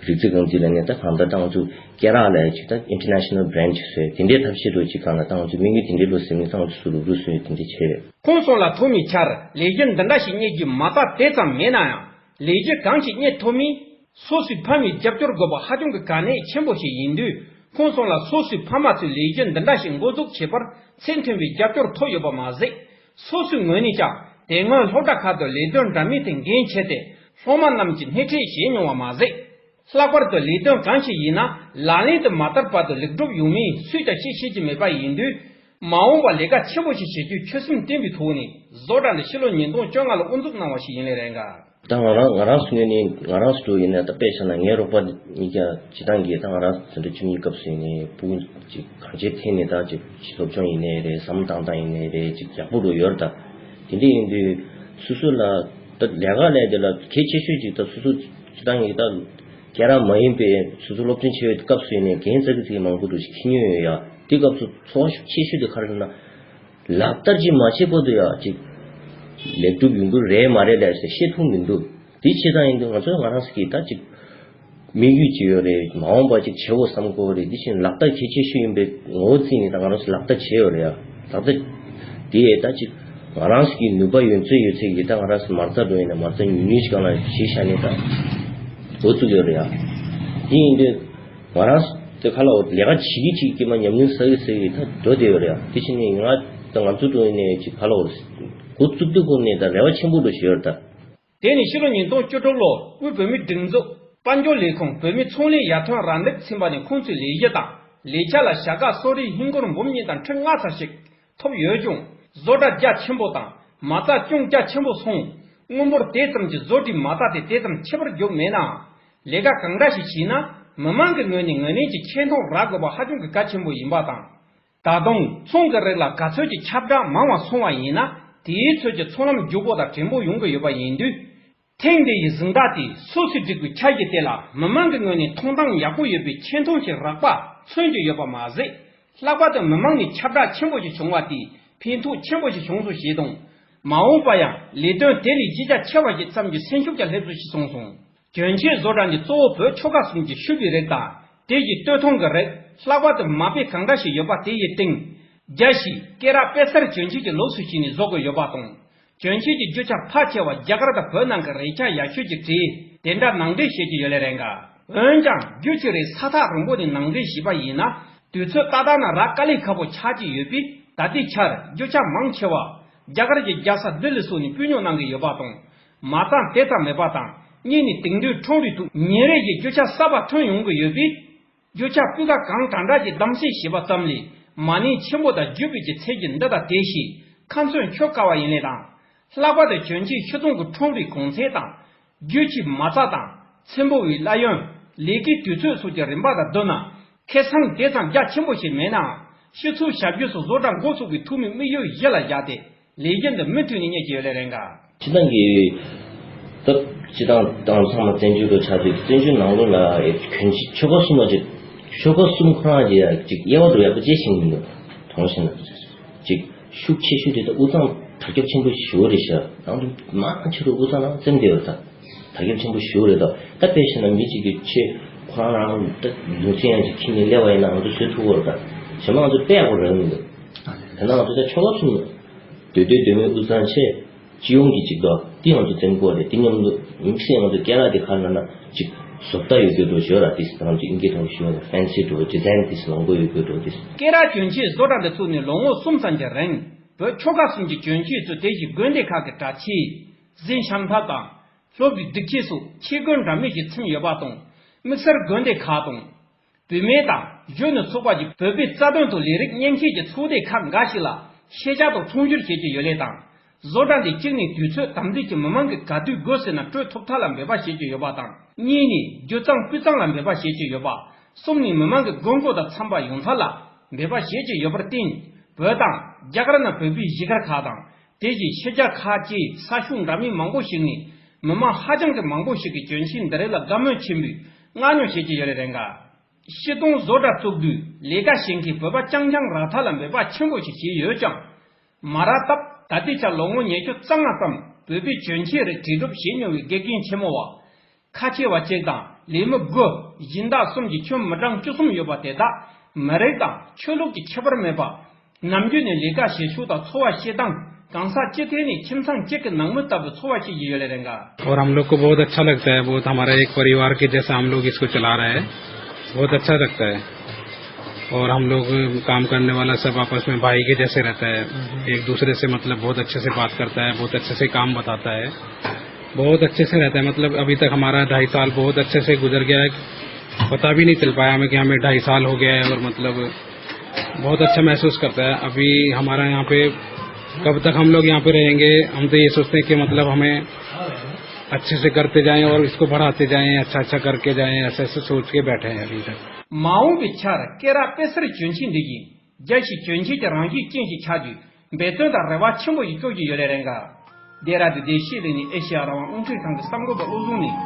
རིག་རྩལ་ཁང་འདི་ལ་ནས་ད་གང་ལྟར་ད་ང་ཚོ་སྐེ་རགས་ལ་ཅིག་ད་ཨིན་ཊར་ནེ་ཤ་ནལ་བྷི་རེན་ཌི་ཞིག་བཟོས། དེ་འདྲའི་ཐབས་ཤེས་འགྲོ་ཅིག་གང་ལ་ད་ང་ཚོ་དམིགས་ཡུལ་དེ་འདྲའི་ལོ་ཟེར་མི་ད་ང་ཚོ་སུ་རུབ་རུབ་སུ་ཡོད་དེ་འདྲ་བྱས་རེད། ཁོང་ཚོ་ལ་ཐོག་མའི་ཆར་ལས་གཞི་འདི་འདྲ་ཞིག་གཉེར་རྒྱུའི་མ་རྩ་དེ་ཙམ་མེད་ན་ཡང་། ལས་གཞི་གང་ཞིག་གཉེར་ཐུབ་མིན། སོ་སོའི་ཕ་མའི་རྒྱབ་སྐྱོར་དགོས་པ་ཧ་ཅང་གི་གལ་གནད་ཆེན་པོ་ཞིག་ཡིན་དུས། ཁོང་ཚོ་ལ་སོ་སོའི་ཕ་མ་ཚོས་ལས་གཞི་འདི་འདྲ་ཞིག་འགོ་འཛུགས་བྱེད་པར་ཚད་མཐུན་པའི་རྒྱབ་སྐྱོར་ཐོབ་ཡོད་པ་མ་ཟད། སོ་སོའི་ངོས་ནས་ཀྱང་དེ་སྔོན་སློབ་གྲྭ་ཁག་ཏུ་ལས་དོན་འདྲ་མིན་དེ་འགན་བྱས་ཏེ། སློབ་མ་རྣམས་ཀྱིས་སྣེ་ཁྲིད་བྱས་མྱོང་བ་མ་ཟད། ལྷག་པར་དུ་ལས་དོན་གང་ཞིག་ཡིན་ན་ལག་ལེན་དུ་མ་བསྟར་བར་དུ་ལེགས་གྲུབ་ཡོང་མིན་སུས་ཀྱང་ཤེས་ཤེས་ཀྱི་མེད་པ་ཡིན་དུས། མ་འོངས་པར་ལས་ཀ་ཆེན་པོ་ཞིག་བྱེད་རྒྱུའི་ཆོད་སེམས་བསྟན་པའི་ཐོག་ནས། བཟོ་གྲྭ་འདི་ཕྱི་ལོ་ཉིས་སྟོང་བཅོ་ལྔ་ལ་དབུ་འཛུགས་གནང་བ་ཞིག་ཡིན་ལེ་རེད་འགའ། ད་ང་རང་ང་རང་ངོས་ནས་ང་རང་སུ་ཡིན་ན་ད་དཔེ་བཞག་ན་ངའི་རོགས་པ་གཉིས་ཀ་སྤྱི་བཏང་གི་ད་ང་རང་ཟིན་བྲིས་བཅུ་གཉིས་སྐབས་སུ་ཡིན་ནའི་ཕྲུ་གུ་ཅིག་གང་ཅིའི་ཐད་ནས་ད་ཅིག་སློབ་སྦྱོང་ཡིན་ནའི་རེད། བསམ་བློ་བཏང་སྟངས་ཡིན་ནའི་རེད། ཅིག་ཡག་པོ་འགྲོ་ཡོད་རེད། ད་དེ་འདྲ་ཡིན་དུས་སོ་སོ་ལ་ད་ལས་ཀ་ལས་དེ་ལ་གལ་ཆེ་ཤོས་ཅིག་ད་སོ་སོ་སྤྱི་བཏང་གི་ད་སྐད་གྲགས་མ་ཡིན་པའི་སོ་སོ་སློབ་སྦྱོང་བྱེད་པའི་སྐབས་སུ་ཡིན་ནའི་འགན་ཙག་གི་ཙིག་མང་པོ་འགྲོ་ཞིག་འཁྱེར་མྱོང་ཡོད་ཡ། དེ་སྐབས་སུ་ཚོར་བ་ཤུགས་ཆེ་ཤོས་དེ་ག་རེ་ལབ་ན། ལག་བསྟར་ཅིག་མ་བྱས་བར་དུ་ཡང་ཅིག་ལེགས་གྲུབ་ཡོང་གི་རེད་མ་རེད་ལབ་ཟེར་བཤད་ཐུབ་མི་འདུག་དེ་བྱས་ཙང་ཡིན་དུས་ང་ཚོ་ང་རང་གི་ད་ཅིག་དམིགས་ཡུལ་ཅིག་ཡོད་རེད། མ་འོངས་པ་ཅིག་བྱེད་དགོས་བསམ་གྱི་ཡོད་རེད། དེ་བཞིན་ལག་བསྟར་གལ་ཆེ་ཤོས་ཡིན་པའི་ངོ་བོ་བརྩིས་ནས་ད་ང་རང་ཚོ་ལག་བསྟར་བྱས་ཡོད་རེད་ཡ། ལག་བསྟར་དེ་ད་ཅིག་ང་རང་ཚོ་གི་ནུས་པ་ཡོད་ཚད་ཡོད་ཚད་ཀྱིས་ད་ང་རང་ཚོ་མ་རྩ་འགྲོ་ཡིན་ན་མ་རྩ་ཉུང་ཉུང་ཞིག་སྒང་ལ་གཞི་བཞག་ནས་ད་འགོ་བཙུགས་ཡོད་རེད་ཡ། དེ་ཡིན་དུས། ང་རང་དེ་ཁ་ལ་འོ་ལས་ཀ་བྱེད་ཀྱི་བྱེད་ཀྱི་མ་ཉམས་མྱོང་བསགས་ཀྱི་བསགས་ཀྱི་ད་འགྲོ་བསྡད་ཡོད་རེད་ཡ། དེ་བྱས་ནས་ང་ད་ང་ཚོ་འགྲོ་ཡིན་ནས་ཅིག་ཁ་ལ་འོ་འགོ་བཙུགས་དུས་ཁོ་ནས་ད་རེ་བ་ཆེན་པོ་འགྲོ་བཞིན་ཡོད་རེད་ད། དེ་ནི་ཕྱི་ལོ་ཉིས་སྟོང་བཅུ་དྲུག་ལོར་དབུས་བོད་མིའི་སྒྲིག་འཛུགས་དཔལ་འབྱོར་ལས་ཁུངས་བོད་མིའི་ཚོང་ལས་ཡར་ཐོན་རམ་འདེགས་ཚན་པ་ནས་ཁོང་ཚོའི་ལས་གཞི་དང་ལས་འཆར་ལ་བྱ་དགའ་གསོལ་རས་ཧིན་སྒོར་འབུམ་གཉིས་དང་ཁྲི་ལྔ་ཙམ་ཞིག་ཐོབ་ཡོད་ཀྱང་། བཟོ་གྲྭ་རྒྱ་ཆེན་པོ་དང་མ་རྩ་ཅུང་རྒྱ་ཆེན་པོ་སོང་། དངུལ་འབོར་དེ་ཙམ་གྱི་བཟོ་གྲྭའི་མ་རྩ་དེ་དེ་ཙམ་ཆེ་བར་བསྒྱུར་མེད་ནའང་། ལས་ཀ་གང་འདྲ་ཞིག་བྱས་ན་མི་མང་གི་ངོས་ནས་ངོས་ལེན་གྱི་ཆེ་མཐོང་རག་དགོས་པ་ཧ་ཅང་གི་གལ་ཆེན་པོ་ཡིན་པ་དང་། ད་དུང་ཚོང་གི་རིགས་ལ་ག་ཚོད་ཀྱི་ཁྱབ་བསྒྲགས་མང་བ་སོང་བ་ཡིན་ན་དེའི་ཚོད་ཀྱི་ཚོང་ལམ་མགྱོགས་པོ་དང་བྲིན་པོ་ཡོང་གི་ཡོད་པ་ཡིན་དུས། ཐེངས་འདི་ཡི་གཟེངས་རྟགས་དེ་སོ་སོའི་སྒྲིག་པའི་འཆར་གཞི་དེ་ལ་མི་མང་གི་ངོས་ནས་མཐོང་སྟངས་ཡག་པོ་ཡོད་པའི་ཆེ་མཐོང་ཞིག་རག་པ་མཚོན་གྱི་ཡོད་པ་མ་ཟད། ལྷག་པར་དུ་མི་མང་ནས་ཁྱབ་བསྒྲགས་ཆེན་པོ་ཞིག་བྱུང་བ་དེས་ཕན་ཐོགས་ཆེན་པོ་ཞིག་བྱུང་སོང་ཞེས་དང་། མ་འོངས་པ་ཡང་ལས་དོན་དེ་ལས་གཞི་རྒྱ་ཆེ་བ་ཞིག་བརྩམ་རྒྱུའི་སེམས་ཤུགས་ཀྱང་སླེབས་སོང་ཞེས་གསུངས་སོང་། གྱོན་ཆས་བཟོ་གྲྭ་འདི་གཙོ་བོ་བོད་ཆོལ་ཁ་གསུམ་གྱི་ཕྱུ་པའི་རིགས་དང་དེ་བཞིན་སྟོད་ཐུང་གི་རིགས། ལྷག་པར་དུ་མ་དཔེ་གང་འདྲ་ཞིག་ཡོད་པ་དེ་ཡི་སྟེང་། རྒྱ་ཞིག་སྐེ་རགས་དཔེ་གསར་གྱོན་ཆས་ཀྱི་ལུགས་སུ་བྱས་ནས་བཟོ་དགོས་ཡོད་པ་དང་། གྱོན་ཆས་ཀྱི་རྒྱུ་ཆ་ཕལ་ཆེ་བ་རྒྱ་གར་དང་བོད་ནང་གི་རས་ཆ་ཡག་ཤོས་ཀྱི་གྲས་དེ་འདྲ་ནང་འདྲེན་བྱེད་ཀྱི་ཡོད་ལེ་རེད་འགའ། འོན་ཀྱང་རྒྱུ་ཆ་རེ་ས་ཐག་རིང་པོ་ནས་ནང་འདྲེན་བྱས་པ་ཡིན་ན་དུས་ཚོད་ཏག་ཏག་ན་རག་དཀའ་ལས་ཁག་པོ་ཆགས་ཀྱི་ཡོད་པས། ད་ལྟའི་ཆར་རྒྱུ་ཆ་མང་ཆེ་བ་རྒྱ་གར་གྱི་རྒྱལ་ས་ལྡི་ལི་སོགས་ནས་སྤོས་ཉོ་གནང་གི་ཡོད་པ་དང་། མ་རྩ་དེ་ཙམ་མེད་པ་དང་གཉིས་ནས་དེང་དུས་ཁྲོམ་རའི་ཐོག་ཉིན་རེ་བཞིན་རྒྱུ་ཆ་གསར་པ་ཐོན་ཡོང་གི་ཡོད་པས། རྒྱུ་ཆ་སྤུས་ཀ་གང་དྲག་འདྲ་གྱི་གདམ་གསེས་བྱས་པ་ཙམ་ལས་མ་གནས་ཆེན་པོ་དང་རྒྱུ་སྤུས་ཀྱི་ཚད་ཀྱི་འདི་དང་དེ་ཞེས་ཁ་ཚོན་འཁྱོལ་དཀའ་བ་ཡིན་ལེ་དང་། ལྷག་པར་དུ་གྱོན་ཆས་ཕྱིར་ཚོང་གི་ཁྲོམ་རའི་གོང་ཚད་དང་། རྒྱུ་ཆའི་མ་རྩ་དང་ཚེམ་པོ་བའི་གླ་ཡོན། ལས་ཀའི་དུས་ཚོད་སོགས་ཀྱི་རིམ་པ་དང་བསྡུར་ན་ཁེ་བཟང་དེ་ཙམ་རྒྱ་ཆེན་པོ་ཞིག་མེད་ནའང་། སྤྱི་ཚོགས་ཞབས་ཞུ་སོགས་བཟོ་གྲྭ་འགོ་ཚུགས་པའི་ཐོག་མའི་དམིགས་ཡུལ་གཞི་ལ་བཞག་སྟེ། ལས་གཞི་འདི་མུ་མཐུད་ནས་གཉེར་གྱི་ཡོད་ལེ་རེད་འགའ། སྤྱི་བཏང་གི་སྐབས་སྤྱི་བཏང་དང་ཚང་མ་བཙན་བྱོལ་དུ་ཆགས་དུས་བཙན་བྱོལ་ནང་ལོགས་ལ་གྱོན་ཆས་ཆོལ་ཁ་གསུམ་མ་ཅིག་ཆོལ་ཁ་གསུམ་ཁོ་རང་གི་ཅིག་དབྱེ་བ་འདུག་ཡག་པོ་ཅིག་ཤེས་ཀྱི་མི་འདུག་དྲང་པོ་བཤད་ན་ཅིག་ཤུགས་ཆེ་ཤོས་དེ་ད་དབུས་གཙང་དར་ཁྱབ་ཆེན་པོ་ཞེ་པོ་རེད་ཤག་ནང་དུ་མང་ཆེ་རུ་དབུས་གཙང་ནང་བཙན་བསྡད་ཡོད་རེད་ད། དར་ཁྱབ་ཆེན་པོ་ཞེ་པོ་རེད་ད། ད་དཔེ་བཤད་ན་མི་གཅིག་གིས་ཆེ་ཁོ་རང་རང་ད་ལུང་ཚན་ཡང་ཅིག་ཁྱེར་ནས་སླེབས་པ་ཡིན་ན་ང་ཚོ་བཟོ་ཐུབ་ཀྱི་རེད་ད། གཞན་པ་ང་ཚོ་དཔེ་ཡག་པོ་རག་མི་འདུག་དེ་ན་ང་ཚོ་ད་ཆོལ་ཁ་གསུམ་སྡོད་སྡོད་སྡོད་མོའི་དབུས་གཙང་ཆེ། སྤྱི་ཡོངས་ཀྱི་ཅིག་དོ་དེ་ང་ཚོ་བཙན་པོ་རེད། དེ་མཉམ་དུ་དམིགས་བསལ་ང་ཚོ་སྐད་གྲགས་དེ་ག་ལ་ན་ཅིག་བཟོ་ལྟ་ཡོད་དགོས་འགྲོ་ཞོར་ར་དེ་ང་ཚོ་ཨིན་སྐད་ཐོག་ཞུ་བ་ན་ཕེན་སི་འགྲོ་ཌི་ཛའིན་དེ་མང་པོ་ཡོད་དགོས་འགྲོ་དེ། སྐད་གྲགས་གྱོན་ཆས་བཟོ་གྲྭ་འདི་བཙུགས་ནས་ལོ་ངོ་གསུམ་ཙམ་གྱི་རིང་བོད་ཆོལ་ཁ་གསུམ་གྱི་གྱོན་ཆས་ཚོ་དེ་བཞིན་དགོན་སྡེ་ཁག་གི་གྲྭ་ཆས། གཟན་ཤམ་ཐབས་དང་། སློབ་གྲྭའི་སྒྲིག་ཆས་སོགས་ཆས་གོས་འདྲ་མིན་ཞིག་འཚེམ་ཡོད་པ་དང་། དམིགས་བསལ་དགོན་སྡེ་ཁག་དང་། བུད་མེད་དང་གཞོན་ནུ་ཚོགས་པ་བཅས་བོད་པའི་རྩ་དོན་དང་ལས་རིགས་མཉེན་ཆས་ཀྱི་ཚོགས་སྡེ་ཁག་འགའ་ཞིག་ལ་ཤེས་བྱ་དང་ཚོང་སྒྱུར་བྱེད་ཀྱི་ཡོད་ལེ་དང་། བཟོ་གྲྭ་འདི་གཅིག་ནས་དུས་ཚོད་དམ་འཛིན་གྱིས་མི་མང་གིས་ག་དུས་དགོས་ཟེར་ན་སྤྲོད་ཐུབ་ཐབས་ལ་འབད་པ་བྱེད་ཀྱི་ཡོད་པ་དང་། གཉིས་ནས་རྒྱུ་གཙང་སྤུས་གཙང་ལ་འབད་པ་བྱེད་ཀྱི་ཡོད་པ། གསུམ་ནས་མི་མང་གི་དགོས་མཁོ་དང་འཚམ་པ་ཡོང་ཐབས་ལ་འབད་པ་བྱེད་ཀྱི་ཡོད་པར་བརྟེན། བོད་དང་རྒྱ་གར་ནང་བོད་པའི་གཞིས་སྒར་ཁག་དང་དེ་བཞིན་ཕྱི་རྒྱལ་ཁག་བཅས་ས་ཕྱོགས་འདྲ་མིན་མང་པོ་ཞིག་ནས་མི་མང་ཧ་ཅང་གི་མང་པོ་ཞིག་གིས་གྱོན་ཆས་འདི་རིགས་ལ་དགའ་མོས་ཆེན་པོས་མངགས་ཉོ་བྱེད་ཀྱི་ཡོད་རེད་རེད་འགའ། སྤྱི་གཏོང་བཟོ་གྲྭ་བཙུགས་དུས་ལས་ཀ་བྱེད་མཁན་བོད་པ་རྐྱང་རྐྱང་རག་ཐབས་ལ་འབད་པ་ཆེན་པོ་ཞིག་བྱས་ཡོད་ཀྱང་། མ་རག་སྟབས་ད་ལྟའི་ཆར་ལོ་ངོ་ཉི་ཤུ་རྩ་ལྔ་ཙམ་བོད་པའི་གྱོན་ཆས་རིགས་དྲིལ་སྒྲུབ་བྱེད་མྱོང་བའི་དགེ་རྒན་ཆེན་མོ་བ། ཁ་ཆེ་བ་གཅིག་དང་ལས་མི་དགུ། སྦྱིན་བདག་གསུམ་གྱི་ཁྱོན་མི་གྲངས་བཅུ་གསུམ་ཡོད་པ་དེ་དག་མི་རིགས་དང་ཆོས་ལུགས་ཀྱི་ཁྱད་པར་མེད་པར། ནམ་རྒྱུན་ནས་ལས་ཀ་བྱེད་ཕྱོགས་དང་འཚོ་བ་སྐྱེལ་སྟངས་གང་ཟག་སྤྱི་ཐད་ནས་ཁྱིམ་ཚང་གཅིག་གི་ནང་མི་ལྟ་བུའི་འཚོ་བ་སྐྱེལ་གྱི་ཡོད་རེད་རེད་འགའ། और हम लोग को बहुत अच्छा लगता है, बहुत हमारा एक परिवार के जैसा हम लोग इसको चला रहे हैं, बहुत अच्छा लगता है। और हम लोग काम करने वाला सब आपस में भाई के जैसे रहता है, एक दूसरे से मतलब बहुत अच्छे से बात करता है, बहुत अच्छे से काम बताता है, बहुत अच्छे से रहता है। मतलब अभी तक हमारा ढाई साल बहुत अच्छे से गुजर गया है, पता भी नहीं चल पाया हमें कि हमें ढाई साल हो गया है। और मतलब बहुत अच्छा महसूस करता है। अभी हमारा यहाँ पे, कब तक हम लोग यहाँ पे रहेंगे, हम तो ये सोचते हैं कि मतलब हमें अच्छे से करते जाएं और इसको बढ़ाते जाएं, अच्छा अच्छा करके जाएं, ऐसे ऐसे सोच के बैठे हैं अभी तक। མ་འོངས་པའི་ཆར་སྐེ་རགས་དཔེ་སེར་གྱོན་ཆས་འདི་བཞིན་རྒྱལ་སྤྱིའི་གྱོན་ཆས་ཀྱི་རང་བཞིན་ཅན་ཞིག་ཆགས་རྒྱུའི་འབད་བརྩོན་དང་རེ་བ་ཆེན་པོ་ཞིག་བཅོལ་གྱི་ཡོད་རེད་རེད་འགའ། ལྡེ་ར་ལྡུན་ལྡེ་ཤེས་གླིང་ནས་ཨེ་ཤེ་ཡ་རང་དབང་རླུང་འཕྲིན་ཁང་གི་གསར་འགོད་པ་བློ་བཟང་ནས།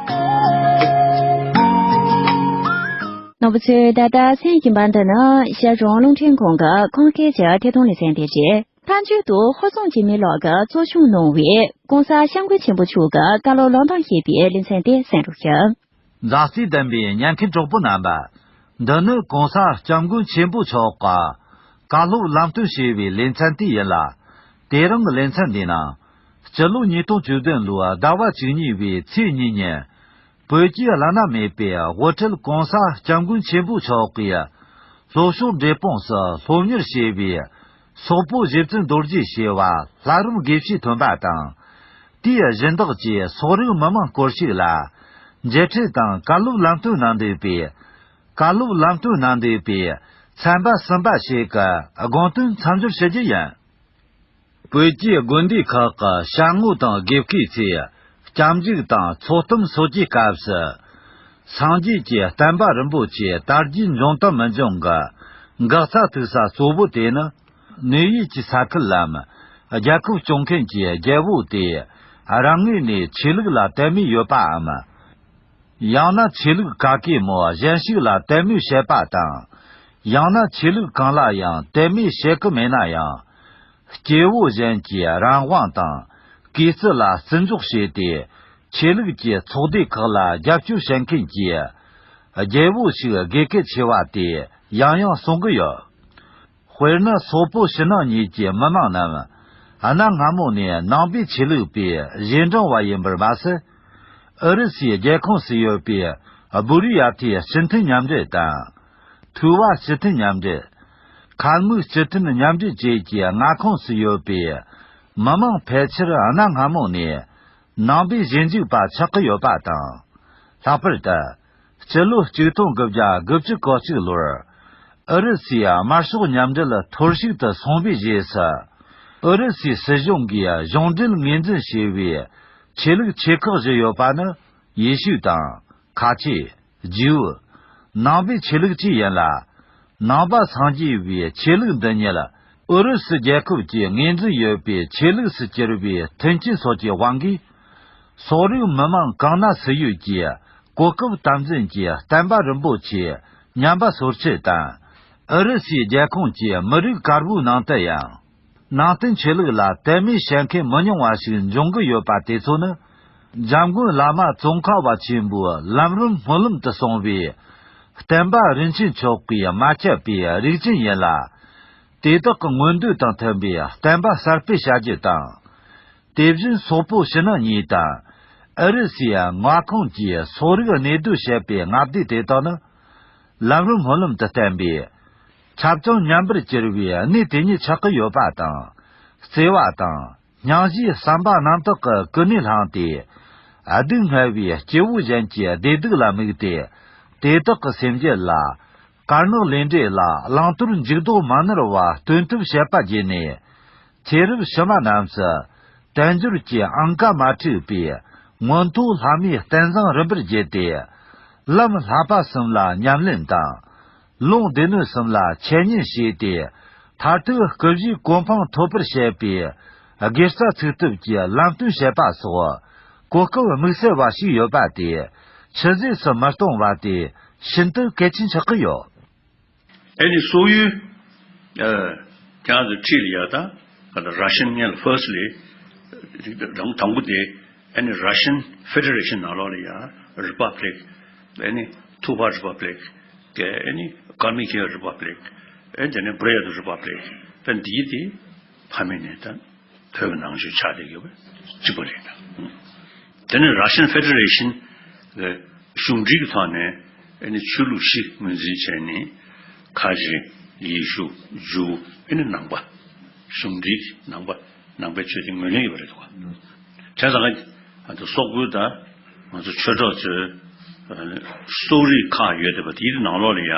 རྣམ་པ་ཚོས་ད་ལྟ་གསན་གྱིན་པ་འདི་ནི་ཤར་རང་དབང་རླུང་འཕྲིན་ཁང་གི་ཁམས་སྐད་ཀྱི་ཐད་གཏོང་ལེ་ཚན་དེ་རེད། མཐའ་མཇུག་ཏུ་ཧོར་སྲུང་བྱེད་མི་ལགས་ཀྱིས་གཙོ་སྐྱོང་གནང་བའི་༸གོང་ས་༸སྐྱབས་མགོན་ཆེན་པོ་མཆོག་གི་བཀའ་སློབ་ལམ་སྟོན་ཞེས་པའི་ལེ་ཚན་དེ་གསན་རོགས་ཞུ། མཛའ་བརྩེ་ལྡན་པའི་ཉན་མཁན་གྲོགས་པོ་རྣམ་པ། འདི་ནི་༸གོང་ས་༸སྐྱབས་མགོན་ཆེན་པོ་མཆོག་གི་བཀའ་སློབ་ལམ་སྟོན་ཞེས་པའི་ལེ་ཚན་དེ་ཡིན་ལ། དེ་རིང་གི་ལེ་ཚན་འདིའི་ནང་། སྤྱི་ལོ་ཉིས་སྟོང་བཅུ་བདུན་ལོའི་ཟླ་བ་བཅུ་གཉིས་པའི་ཚེས་གཉིས་ཉིན། བོད་ཀྱི་བླ་ན་མེད་པའི་དབུ་ཁྲིད་༸གོང་ས་༸སྐྱབས་མགོན་ཆེན་པོ་མཆོག་གིས་ལྷོ་ཕྱོགས་འབྲས་སྤུངས་སུ་སློབ་གཉེར་བྱས་པའི་སོག་པོ་རྗེ་བཙུན་རྡོ་རྗེ་ཞེས་པ་ལྷ་རམས་དགེ་བཤེས་ཐོན་པ་དང་། དེའི་སྦྱིན་བདག་གིས་སོག་རིགས་མི་མང་སྐོར་ཞིག་ལ་མཇལ་འཕྲད་དང་བཀའ་སློབ་ལམ་སྟོན་གནང་འདུག་པས། བཀའ་སློབ་ལམ་སྟོན་གནང་འདུག་པའི་ཚན་པ་གསུམ་པ་ཞིག་གི་དགོངས་དོན་མཚམས་སྦྱོར་ཞུ་རྒྱུ་ཡིན། བོད་ཀྱི་དགོན་སྡེ་ཁག་གི་ཞལ་ངོ་དང་དགེ་བསྐོས་ཚོས་སྐྱབས་འཇུག་དང་ཚོགས་གཏམ་སོགས་ཀྱི་སྐབས་སུ། སངས་རྒྱས་ཀྱི་བསྟན་པ་རིན་པོ་ཆེ་དར་རྒྱས་འབྱུང་དང་མི་འབྱུང་གི་འགག་རྩ་ཐུག་ས་གཙོ་བོ་དེ་ནི། གནས་ཡུལ་གྱི་ས་ཁུལ་ལམ་རྒྱལ་ཁབ་སྐྱོང་མཁན་གྱི་རྒྱལ་པོ་དེ་རང་ངོས་ནས་ཆོས་ལུགས་ལ་དད་མོས་ཡོད་པའམ། ཡང་ན་ཆོས་ལུགས་ག་གེ་མོ་གཞན་ཞིག་ལ་དད་མོས་བྱེད་པ་དང་། ཡང་ན་ཆོས་ལུགས་གང་ལ་ཡང་དད་མོས་བྱེད་ཀྱི་མེད་ན་ཡང་། སྐྱེ་བོ་གཞན་གྱི་རང་དབང་དང་གུས་བརྩི་ལ་བརྩི་འཇོག་བྱས་ཏེ། ཆོས་ལུགས་ཀྱི་ཚོགས་སྡེ་ཁག་ལ་རྒྱབ་སྐྱོར་བྱེད་མཁན་གྱི་རྒྱལ་པོ་ཞིག་དགོས་གལ་ཆེ་བ་དེ་ཡང་ཡང་གསུང་གི་ཡོད། དཔེར་ན་སོག་པོ་ཕྱི་ནང་གཉིས་ཀྱི་མི་མང་རྣམས་གནའ་སྔ་མོ་ནས་ནང་པའི་ཆོས་ལུགས་པའི་རྗེས་འབྲང་བ་ཡིན་པར་མ་ཟད། ཨུ་རུ་སུའི་རྒྱལ་ཁོངས་སུ་ཡོད་པའི་སྦུ་རི་ཡ་ཐིའི་སྤྱི་མཐུན་མཉམ་འབྲེལ་དང་། ཐུ་བ་སྤྱི་མཐུན་མཉམ་འབྲེལ། ཁལ་མུག་སྤྱི་མཐུན་མཉམ་འབྲེལ་བཅས་ཀྱི་མངའ་ཁོངས་སུ་ཡོད་པའི་མི་མང་ཕལ་ཆེར་གནའ་སྔ་མོ་ནས་ནང་པའི་ཞིབ་འཇུག་པ་ཆགས་ཀྱི་ཡོད་པ་དང་། ལྷག་པར་དུ། སྤྱི་ལོ་ཆིག་སྟོང་དགུ་བརྒྱ་དགུ་བཅུ་གོ་གཅིག་ལོར། ཨུ་རུ་སུའི་དམར་ཤོག་མཉམ་འབྲེལ་འཐོར་ཞིག་ཏུ་སོང་བའི་རྗེས་སུ། ཨུ་རུ་སུའི་སྲིད་གཞུང་གིས་གཞུང་འབྲེལ་ངོས་འཛིན་བྱས་པའི་ཆོས་ལུགས་ཆེ་ཁག་བཞི་ཡོད་པ་ནི། ཡེ་ཤུ་དང་། ཁ་ཆེ། ཇིའུ། ནང་པའི་ཆོས་ལུགས་བཅས་ཡིན་ལ། ནང་པ་སངས་རྒྱས་པའི་ཆོས་ལུགས་འདི་ཉིད་ཨུ་རུ་སུ་རྒྱལ་ཁབ་ཀྱིས་ངོས་འཛིན་ཡོད་པའི་ཆོས་ལུགས་སུ་གྱུར་པའི་མཐུན་རྐྱེན་སོགས་ཀྱི་དབང་གིས། སོག་རིགས་མི་མང་གང་ན་སུ་ཡོད་ཀྱི་གོ་སྐབས་དམ་འཛིན་གྱིས་བསྟན་པ་རིན་པོ་ཆེ་ཉམས་པ་སོར་ཆུད་དང་། ཨུ་རུ་སུའི་རྒྱལ་ཁོངས་ཀྱི་མི་རིགས་དཀར་པོའི་ནང་དུ་ཡང་། ནང་བསྟན་ཆོས་ལུགས་ལ་དད་མོས་བྱེད་མཁན་མི་ཉུང་བ་ཞིག་འབྱུང་གི་ཡོད་པ་དེ་ཚོ་ནི། འཇམ་མགོན་བླ་མ་ཙོང་ཁ་པ་ཆེན་པོའི་ལམ་རིམ་སྨོན་ལམ་དུ་གསུངས་པའི། བསྟན་པ་རིན་ཆེན་མཆོག་གིས་མ་ཁྱབ་པའི་རིགས་ཅན་ཡིན་ལ། དེ་དག་གི་མངོན་འདོད་དང་མཐུན་པའི་བསྟན་པ་གསར་སྤེལ་བྱ་རྒྱུ་དང་། དེ་བཞིན་སོག་པོ་ཕྱི་ནང་གཉིས་དང་། ཨུ་རུ་སུའི་མངའ་ཁོངས་ཀྱི་སོག་རིགས་གནས་སྡོད་བྱེད་པའི་མངའ་སྡེ་དེ་དག་ནི། ལམ་རིམ་སྨོན་ལམ་དུ་བསྟན་པའི། ཁྱབ་ཅིང་ཉམས་པར་གྱུར་པའི་གནས་དེ་ཉིད་ཆགས་ཀྱི་ཡོད་པ་དང་། བརྩེ་བ་དང་། སྙིང་རྗེའི་བསམ་པ་རྣམ་དག་གི་ཀུན་ནས་བསླངས་ཏེ། སྡུག་བསྔལ་བའི་སྐྱེ་བོ་གཞན་གྱི་བདེ་སྡུག་ལ་དམིགས་ཏེ། དེ་དག་གི་སེམས་རྒྱུད་ལ། དཀར་ནག་ལས་འབྲས་ལ་བླང་དོར་འཇུག་ལྡོག་མ་ནོར་བ་སྟོན་ཐབས་བྱེད་པ་བརྒྱུད་ནས། ཚེ་རབས་ཕྱི་མ་རྣམས་སུ། དལ་འབྱོར་གྱི་ཨང་ཀ་མ་འཁྲུགས་པའི། མངོན་མཐོ་ལྷ་མིའི་རྟེན་བཟང་རིམ་པར་བརྒྱུད་དེ། ལམ་བསླབ་པ་གསུམ་ལ་ཉམས་ལེན་དང་། ལུང་སྡེ་སྣོད་གསུམ་ལ་འཆད་ཉན་བྱས་ཏེ། མཐར་ཐུག་སྐུ་བཞིའི་གོ་འཕང་ཐོབ་པར་བྱེད་པའི་དགེ་རྩ་ཚུགས་ཐུབ་ཀྱི་ལམ་སྟོན་བྱེད་པ་སོགས་གོ་སྐབས་དམིགས་བསལ་བ་ཞིག་ཡོད་པ་དེ་ཆུད་ཟོས་སུ་མི་གཏོང་བ་དེ་ཤིན་ཏུ་གལ་ཆེན་ཆགས་ཀྱི་ཡོད། ཨེ་ནི་སོག་ཡུལ། ཨ། ཁྱེད་རང་ཚོ་ཁྲིད་ལ་ཡ་ད་ག་ད་Russian ངན་ལ་first ལས་རང་དང་པོ་དེ་ཨེ་ནི་Russian Federation ནང་ལོགས་ལ་ཡ་Republic ཨེ་ནི་Tuva Republic ག་ཨེ་ནི་Kalmykia Republic ཨེ་དེ་ནི་Buryat Republic ད་འདིའི་དེ་ཕ་མེས་ནས་ད། བོད་ཀྱི་ནང་ཆོས་ཆགས་བསྡད་ཡོད་པ་གཅིག་པ་རེད་ད། དེ་ནས་Russian Federation གི་གཞུང་འབྲེལ་གྱི་ཐོག་ནས་ཨེ་ནི་ཆོས་ལུགས་བཞི་ངོས་འཛིན་བྱས་ནས་ཁ་ཆེ་ཡེ་ཤུ་ཇུའུ་ཨེ་ནི་ནང་པ་གཞུང་འབྲེལ་གྱི་ནང་པ་ནང་པའི་ཆོས་དེ་ངོས་ལེན་ཡོད་པ་རེད་འདུག་བ། བྱས་ཙང་ང་ཚོ་སོག་པོའི་ད་ང་ཚོ་ཆོས་གྲོགས་ཚོས་སོག་རིགས་ཁག་ཡོད་བསྡད་པ་དེའི་ནང་ལོགས་ལ་ཡ་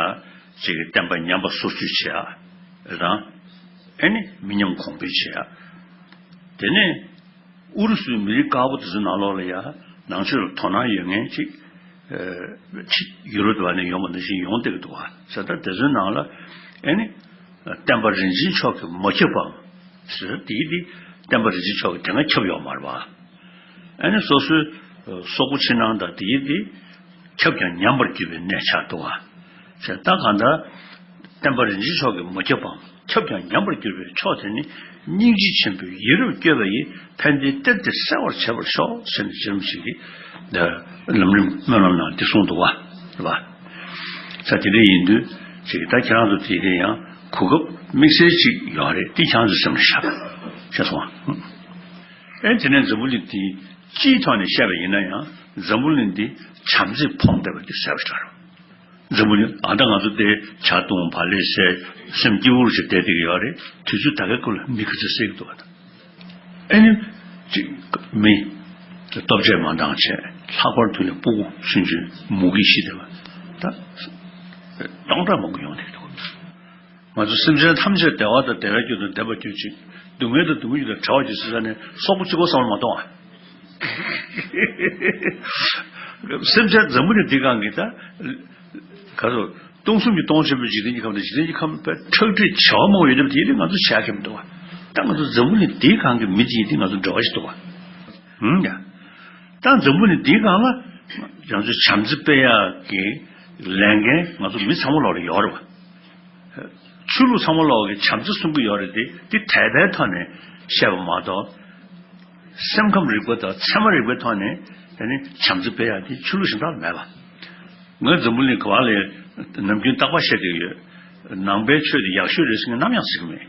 ཅིག་གི་བསྟན་པ་ཉམས་པ་སོར་ཆུད་བྱེད་ཡ་དང་། ཨེ་ནི་མི་ཉམས་གོང་འཕེལ་བྱེད་ཡ། དེ་ནས་ཨུ་རུ་སུའི་མི་རིགས་དཀར་པོ་དེ་ཚོའི་ནང་ལོགས་ལ་ཡ་ནང་ཆོས་ལ་དོ་སྣང་ཡོད་མཁན་ཅིག་ཅིག་ཡུ་རོབ་དེ་བ་ནས་ཡོང་བ་ནང་བཞིན་ཡོང་བསྡད་ཀྱི་འདུག་བ། ཟེར་ད་དེ་ཚོའི་ནང་ལ་ཨེ་ནི་བསྟན་པ་རིན་ཆེན་མཆོག་གིས་མ་ཁྱབ་པའམ་ཟེར་དེའི་དེ་བསྟན་པ་རིན་ཆེན་མཆོག་གིས་དེ་སྔ་ཁྱབ་ཡོད་མ་རེད་བ། ཨ་ནི་སོ་སོའི་སོག་པོ་ཕྱི་ནང་དང་དེའི་དེ་ཁྱབ་ཀྱང་ཉམས་པར་གྱུར་པའི་གནས་ཆགས་འདུག་བ། ཟེར་ད་གང་ལྟར་བསྟན་པ་རིན་ཆེན་མཆོག་གིས་མ་ཁྱབ་པའམ་ཁྱབ་ཀྱང་ཉམས་པར་གྱུར་པའི་ཕྱོགས་དེ་ནི་སྙིང་རྗེ་ཆེན་པོས་ཡིད་རབ་བསྐྱོད་པ་ཡིས་ཕན་བདེའི་གཏེར་དེ་གསལ་བར་བྱེད་པར་ཤོག་ཟེར་ནས་རྗེ་རིན་པོ་ཆེ་གིས་ལམ་རིམ་སྨོན་ལམ་ནང་འདི་གསུངས་འདུག་བ། རེད་བ། ས་དེ་འདྲ་ཡིན་དུས་ཅིག་ད་ཁྱེད་རང་ཚོ་དེ་གས་ཡང་གོ་སྐབས་དམིགས་བསལ་ཅིག་ཡོད་རེད། དེ་ཁྱེད་རང་ཚོ་སེམས་ལ་བཞག་ཤེས་སོང་ཨ། ཨེ་དེ་ནས་འཛམ་བུ་གླིང་འདི་སྤྱིའི་ཐོག་ནས་བཤད་པ་ཡིན་ན་ཡང་འཛམ་བུ་གླིང་འདི་བྱམས་བརྩེས་ཕོངས་བསྡད་པ་འདི་གསལ་པོ་ཞིག་རེད། འཛམ་བུ་གླིང་ཨ་ད་ང་ཚོ་དེ་ཇ་བཏུང་བ་ལས་ཟས་སེམས་སྐྱིད་པོ་ཞིག་བསྡད་བསྡད་ཀྱི་ཡོད་རེད། དུས་ཚོད་ད་གའི་སྐབས་ལ་མི་ག་ཚོད་བསད་ཀྱི་འདུག་བ་དང་། ཨེ་ནི། ཅིག་མི། སྟོབས་ཆེ་མ་འདང་བྱས་ལྷག་པར་དུ་ནི་སྤུ་གུ་ཆུང་ཆུང་མུ་གེ་ཤི་བསྡད་པ། ད། སྟོང་ཕྲག་མང་པོ་ཡོང་བསྡད་འདུག་ང་ཚོ་སེམས་ཅན་ཐམས་ཅད་བདེ་བ་དང་བདེ་བའི་རྒྱུ་དང་ལྡན་པར་གྱུར་ཅིག་སྡུག་བསྔལ་དང་སྡུག་བསྔལ་རྒྱུ་དང་བྲལ་བར་གྱུར་ཅིག་ཟེར་ནས་སོག་པོ་གཅིག་པོ་བསམ་བློ་མ་གཏོང་ཨ། སེམས་ཅན་འཛམ་བུ་གླིང་འདིའི་སྒང་གི་ད། ག་ཚོད། སྟོང་གསུམ་གྱི་སྟོང་ཆེན་པོའི་འཇིག་རྟེན་གྱི་ཁམས་དང་འཇིག་རྟེན་གྱི་ཁམས་པའི་ཁྲག་ཁྲིག་བྱེ་བ་མང་པོ་ཡོད་པ་དེ་ལས་ང་ཚོ་བྱ་ཁྱབ་མི་འདུག་བ། ད་ང་ཚོ་འཛམ་བུ་གླིང་འདིའི་སྒང་གི་མི་དེ་ཡིན་དུས་ང་ཚོ་འབྲེལ་བ་ཞིག་འདུག་བ། ཧུམ་ཡ། ད་འཛམ་བུ་གླིང་འདིའི་སྒང་ལ་ང་ཚོ་བྱམས་བརྩེ་སྤེལ་ཡག་གི་ལས་འགན་ང་ཚོ་མི་ཚང་མ་ལོག་ལ་ཡོད་རེད་བ། ཆོས་ལུགས་ཚང་མ་ལོག་གི་བྱམས་བརྩེ་གསུང་གི་ཡོད་རེད་དེ་དེ་དད་པའི་ཐོག་ནས་བཤད་པ་མ་གཏོགས། སེམས་ཁམས་རིག་པ་དང་ཚད་མ་རིག་པའི་ཐོག་ནས་ཨ་ནི་བྱམས་བརྩེ་སྤེལ་ཡག་དེ་ཆོས་ལུགས་གཞན་དག་ལ་མེད་པ། ངས་འཛམ་བུ་གླིང་ག་བ་ལ་ནམ་རྒྱུན་རྟག་པར་བཤད་བསྡད་ཡོད། ནང་པའི་ཆོས་དེ་ཡག་ཤོས་རེད་ཟེར་མཁན་ནམ་ཡང་ཟེར་གི་མེད།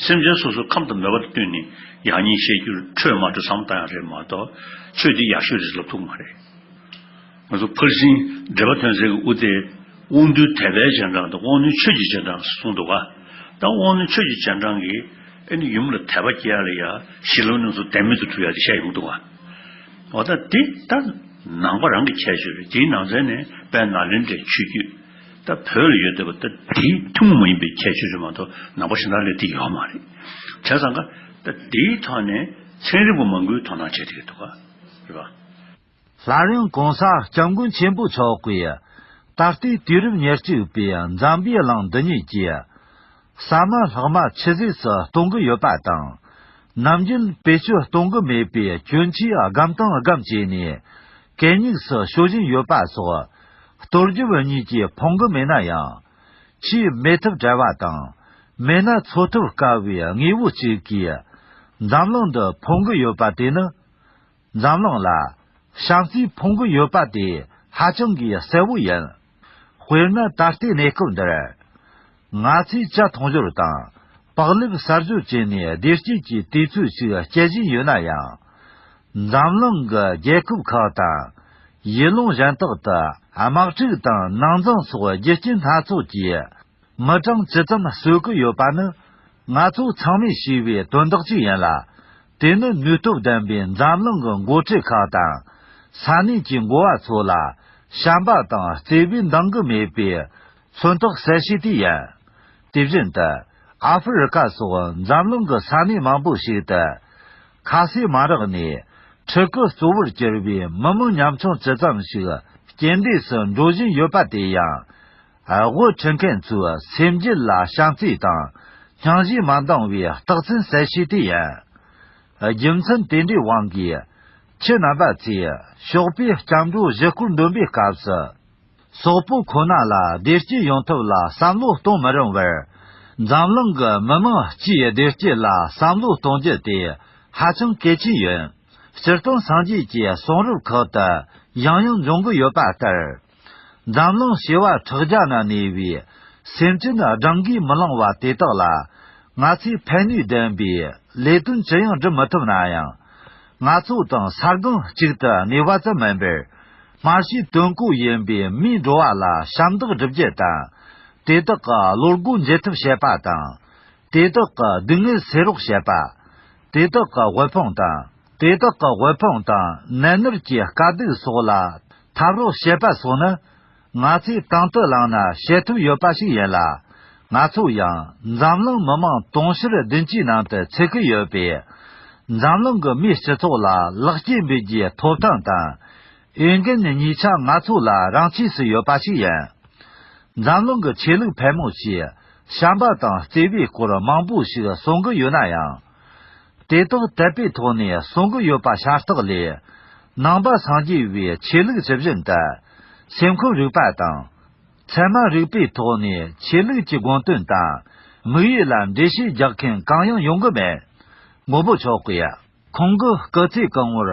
སེམས་ཅན་སོ་སོའི་ཁམས་དང་མོས་པ་དང་བསྟུན་ནས་ཡག་ཉེས་བཤད་རྒྱུར་འཕྲོད་མ་འཕྲོད་བསམ་བློ་བཏང་ཡག་རེད་མ་གཏོགས་ཆོས་དེ་ཡག་ཤོས་རེད་ཟེར་ལབ་ཐུབ་མ་རེད། ང་ཚོ་ཕར་ཕྱིན་འགྲེལ་པ་ཐོན་སའི་དབུ་དེ་དབང་རྟུལ་དད་པའི་རྗེས་འབྲང་དང་དབང་རྣོན་ཆོས་ཀྱི་རྗེས་འབྲང་གསུངས་འདུག་ག་ད་དབང་རྣོན་ཆོས་ཀྱི་རྗེས་འབྲང་གིས་ཨེ་ནི་ཡུམ་ལ་དད་པ་སྐྱེ་ཡ་ལ་ཡ་ཞི་ལུ་ནང་སོ་དད་མོས་དུ་གྲུབ་ཡ་དེ་བཤད་ཡོང་འདུག་ག་འོ་ད་དེ་ད་ནང་པ་རང་གི་ཁྱད་ཆོས་རེད། དེའི་ནང་ཚན་ནས་དཔལ་ནཱ་ལེནྡྲའི་ཆོས་བརྒྱུད་ད་བོད་ལ་ཡོད་བསྡད་པ་ད་དེའི་ཐུན་མོང་མ་ཡིན་པའི་ཁྱད་ཆོས་རེད་མ་གཏོགས་ནང་པ་གཞན་དག་ལ་དེ་ཡོད་མ་རེད། བྱས་ཙང་ཀ་ད་དེའི་ཐོག་ནས་ཚན་རིག་པ་མང་པོས་དོ་སྣང་བྱེད་བསྡད་ཀྱི་འདུག་ག་རེད་པ། སླར་ཡང་གོང་ས་སྐྱབས་མགོན་ཆེན་པོ་མཆོག་གིས་ད་ལྟའི་དུས་རབས་ཉེར་གཅིག་པའི་འཛམ་བུའི་གླིང་འདི་ཉིད་ཀྱི་ཟ་མ་ལྷག་མ་ཆུད་ཟོས་སུ་གཏོང་གི་ཡོད་པ་དང་། ནམ་རྒྱུན་བེད་སྤྱོད་གཏོང་གི་མེད་པའི་གྱོན་ཆས་སྒམ་དང་སྒམ་བྱས་ནས་གད་སྙིགས་སུ་ཤོར་བཞིན་ཡོད་པ་སོགས་གཏོར་རྒྱབ་གཉིས་ཀྱིས་ཕོངས་གི་མེད་ན་ཡང་། ཆེས་མེད་ཐབས་བྲལ་བ་དང་། མེད་ན་འཚོ་ཐབས་དཀའ་བའི་དངོས་པོ་གཅིག་གིས་འཛམ་གླིང་འདི་ཕོངས་གི་ཡོད་པ་དེ་ནི། འཛམ་གླིང་ལ་བྱམས་བརྩེས་ཕོངས་གི་ཡོད་པ་དེ་ཧ་ཅང་གི་གསལ་བོ་ཡིན། དཔེར་ན་ད་ལྟའི་གནས་སྐབས་འདིར། ང་ཚོས་ཇ་འཐུང་ཞོར་དང་། པགས་ལེབ་ཟ་ཞོར་བྱས་ནས་བདེ་སྐྱིད་ཀྱི་དུས་ཚོད་ཅིག་སྐྱེལ་བཞིན་ཡོད་ན་ཡང་། འཛམ་གླིང་གི་རྒྱལ་ཁབ་ཁག་དང་། ཡུལ་ལུང་གཞན་དག་ཏུ་དམག་འཁྲུག་དང་ནང་འཛིང་སོགས་རྒྱུ་རྐྱེན་སྣ་ཚོགས་ཀྱིས། མི་གྲངས་ཇི་ཙམ་གསོད་ཀྱི་ཡོད་པ་ནི། ང་ཚོ་ཚང་མས་ཤེས་པའི་དོན་དག་ཅིག་ཡིན་ལ། དེ་ནི་ནུས་སྟོབས་ལྡན་པའི་འཛམ་གླིང་གི་འགོ་ཁྲིད་ཁག་དང་། ས་གནས་ཀྱི་འགོ་བ་ཚོ་ལ་བྱམས་པ་དང་བརྩེ་བས་འདང་གི་མེད་པའི་མཚོན་རྟགས་གསལ་བཤད་དེ་ཡིན། དེ་བཞིན་དུ་ཨ་ཧྥེ་རི་ཀ་སོགས་འཛམ་གླིང་གི་ས་གནས་མང་པོ་ཞིག་ཏུ། ཁ་ཟས་མ་རག་ནས་ཕྲུ་གུ་གཙོ་བོར་གྱུར་པའི་མི་མང་ཉམ་ཆུང་ཇི་ཙམ་ཞིག་ རྟེན་འབྲེལ་སུ་འགྲོ་བཞིན་ཡོད་པ་དེ་ཡང་། དབུ་ཁྲིད་མཁན་ཚོའི་སེམས་རྒྱུད་ལ་བྱམས་བརྩེ་དང་སྙིང་རྗེ་མ་འདང་བའི་རྟགས་མཚན་གསལ་བྱེད་དེ་ཡིན། རྒྱུ་མཚན་དེ་འདྲའི་དབང་གིས་ཁྱེད་རྣམ་པ་ཚོས་ཞོགས་པའི་སྐྱབས་འགྲོ་བཞི་སྐོར་འདོན་པའི་སྐབས་སུ། སོག་པོ་ཁོ་ན་ལ་བདེ་སྐྱིད་ཡོང་ཐབས་ལ་བསམ་བློ་གཏོང་མི་རུང་བར། འཛམ་གླིང་གི་མི་མང་སྤྱིའི་བདེ་སྐྱིད་ལ་བསམ་བློ་གཏོང་རྒྱུ་དེ་ཧ་ཅང་གལ་ཆེན་ཡིན། སྤྱིར་བཏང་སངས་རྒྱས་ཀྱི་གསུང་རབ་ཁག་ཏུ་ཡང་ཡང་འབྱུང་གི་ཡོད་པ་ལྟར། འཛམ་གླིང་བྱེ་བ་ཕྲག་བརྒྱ་ན་གནས་པའི་སེམས་ཅན་བགྲང་གིས་མི་ལང་བ་དེ་དག་ལ། ང་ཚོས་ཕན་ནུས་ལྡན་པའི་ལས་དོན་ཅི་ཡང་སྒྲུབ་མི་ཐུབ་ན་ཡང་། ང་ཚོ་དང་ས་སྒང་གཅིག་ཏུ་གནས་པ་ཙམ་མིན་པར། སྨྲ་ཤེས་དོན་གོ་ཡིན་པའི་མིའི་འགྲོ་བ་ལ་ཞབས་འདེགས་སྒྲུབ་རྒྱུ་དང་། དེ་དག་གི་བློ་སྒོ་འབྱེད་ཐབས་བྱེད་པ་དང་། དེ་དག་གི་སྡུག་བསྔལ་སེལ་རོགས་བྱེད་པ། དེ་དག་གི་དབུལ་ཕོངས་དང་། དེ་དག་གི་དབུལ་ཕོངས་དང་ནད་མནར་གྱི་དཀའ་སྡུག་སོགས་ལ་ཐབས་རོགས་བྱེད་པ་སོགས་ནི། ང་ཚོས་དང་དུ་བླངས་ན་བྱེད་ཐུབ་ཡོད་པ་ཞིག་ཡིན་ལ། ང་ཚོ་ཡང་འཛམ་གླིང་མི་མང་དུང་ཕྱུར་བདུན་ཅུའི་ནང་དུ་ཚུད་ཀྱི་ཡོད་པས། འཛམ་གླིང་གི་མིའི་སྤྱི་ཚོགས་ལ་ལེགས་སྐྱེས་འབུལ་རྒྱུའི་ཐོབ་ཐང་དང་། འོས་འགན་གཉིས་ཆ་ང་ཚོ་ལ་རང་ཆས་སུ་ཡོད་པ་ཞིག་ཡིན། འཛམ་གླིང་གི་ཆོས་ལུགས་ཕལ་མོ་ཆེས་བྱམས་པ་དང་བརྩེ་བའི་སྐོར་མང་པོ་ཞིག་གསུང་གི་ཡོད་ན་ཡང་། དེ་དག་དད་པའི་ཐོག་ནས་གསུང་གི་ཡོད་པ་ཤ་སྟག་ལས། ནང་པ་སངས་རྒྱས་པའི་ཆོས་ལུགས་ཇི་བཞིན་དུ། སེམས་ཁམས་རིག་པ་དང་། ཚད་མ་རིག་པའི་ཐོག་ནས་ཆོས་ལུགས་ཀྱི་དགོངས་དོན་དང་། དམིགས་ཡུལ་ལ་འགྲེལ་བཤད་རྒྱག་མཁན་གང་ཡང་ཡོང་གི་མེད། མགོན་པོ་མཆོག་གིས། ཁོང་གི་སྐུ་ཚེ་གང་བོར་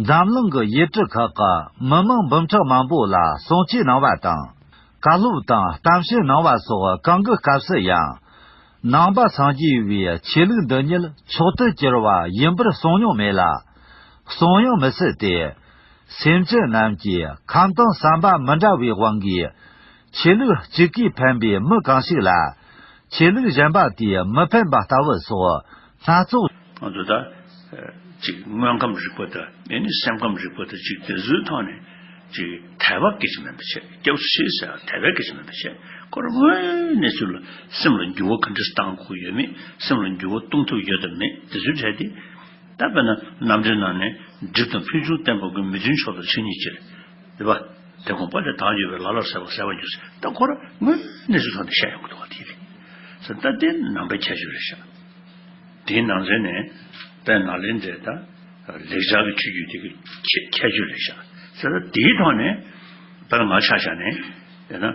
འཛམ་གླིང་གི་ཡུལ་གྲུ་ཁག་གི་མི་མང་འབུམ་ཕྲག་མང་པོ་ལ་གསུང་ཆོས་གནང་བ་དང་། བཀའ་སློབ་དང་གཏམ་བཤད་གནང་བ་སོགས་གང་གི་སྐབས་སུ་ཡང་། ནང་པ་སངས་རྒྱས་པའི་ཆོས་ལུགས་འདི་ཉིད་མཆོག་ཏུ་གྱུར་པ་ཡིན་པར་གསུང་མྱོང་མེད་ལ། གསུང་ཡང་མི་སྲིད་དེ། སེམས་ཅན་རྣམས་ཀྱི་ཁམས་དང་བསམ་པ་མི་འདྲ་བའི་དབང་གིས། ཆོས་ལུགས་གཅིག་གིས་ཕན་པའི་མི་གང་ཞིག་ལ། ཆོས་ལུགས་གཞན་པ་དེས་མི་ཕན་པ་ལྟ་བུ་སོགས་སྣ་ཚོགས། ང་ཚོ་ད་ཅིག་དངོས་ཁམས་རིག་པ་དང་ཨེ་ནི་སེམས་ཁམས་རིག་པ་དང་ཅིག་དེ་ཚོའི་ཐོག་ནས་ཅིག་དད་པ་སྐད་ཆ་མེད་པ་བྱས། སྐྱབས་སུ་མཆི་ཟེར་དད་པའི་སྐད་ཆ་མེད་པ་བྱས། ཁོ་རང་དངོས་གནས་ཚུལ་ལ་སེམས་ལ་འགྱུར་བ་ག་འདྲ་བཏང་དགོས་ཡོད་མེད། སེམས་ལ་འགྱུར་བ་གཏོང་ཐུབ་ཡོད་དམ་མེད། དེ་ཚོའི་གྲས་དེ། ད་དཔེར་ན་རྣམ་འགྲེལ་ནང་ནས་སྒྲིབ་དང་ཕུན་སུམ་བསྟན་པ་ཀུན། མི་མཐུན་ཕྱོགས་དང་ཆོས་ཉིད་ཕྱིར། རེད་པ། དེ་དགོངས་པ་ལས་དག་ཡོད་པས། ལ་ལར་ཟད་པ་ཟད་པར་འགྱུར་ཟེར། ད་ཁོ་རང་དངོས་གནས་སུ་ཐོག་ནས་བཤད་ཡོང་གི་འདུག་བ། དེ་རེད་ཟེར། ད་དེ་ནང་པའི་ཁྱད་ཆོས་རེད་ཤག་དེའི་ནང་ཚན་ནས་དཔལ་ནཱ་ལེནྡྲའི་ད་ལེགས་སྦྱར་གྱི་ཆོས་བརྒྱུད་དེ་གི་ཁྱད་ཁྱད་ཆོས་རེད་ཤག་ཟེར། ད་དེའི་ཐོག་ནས་དཔེར་ན་ང་ཆ་བཞག་ནས་ཡིན་ན།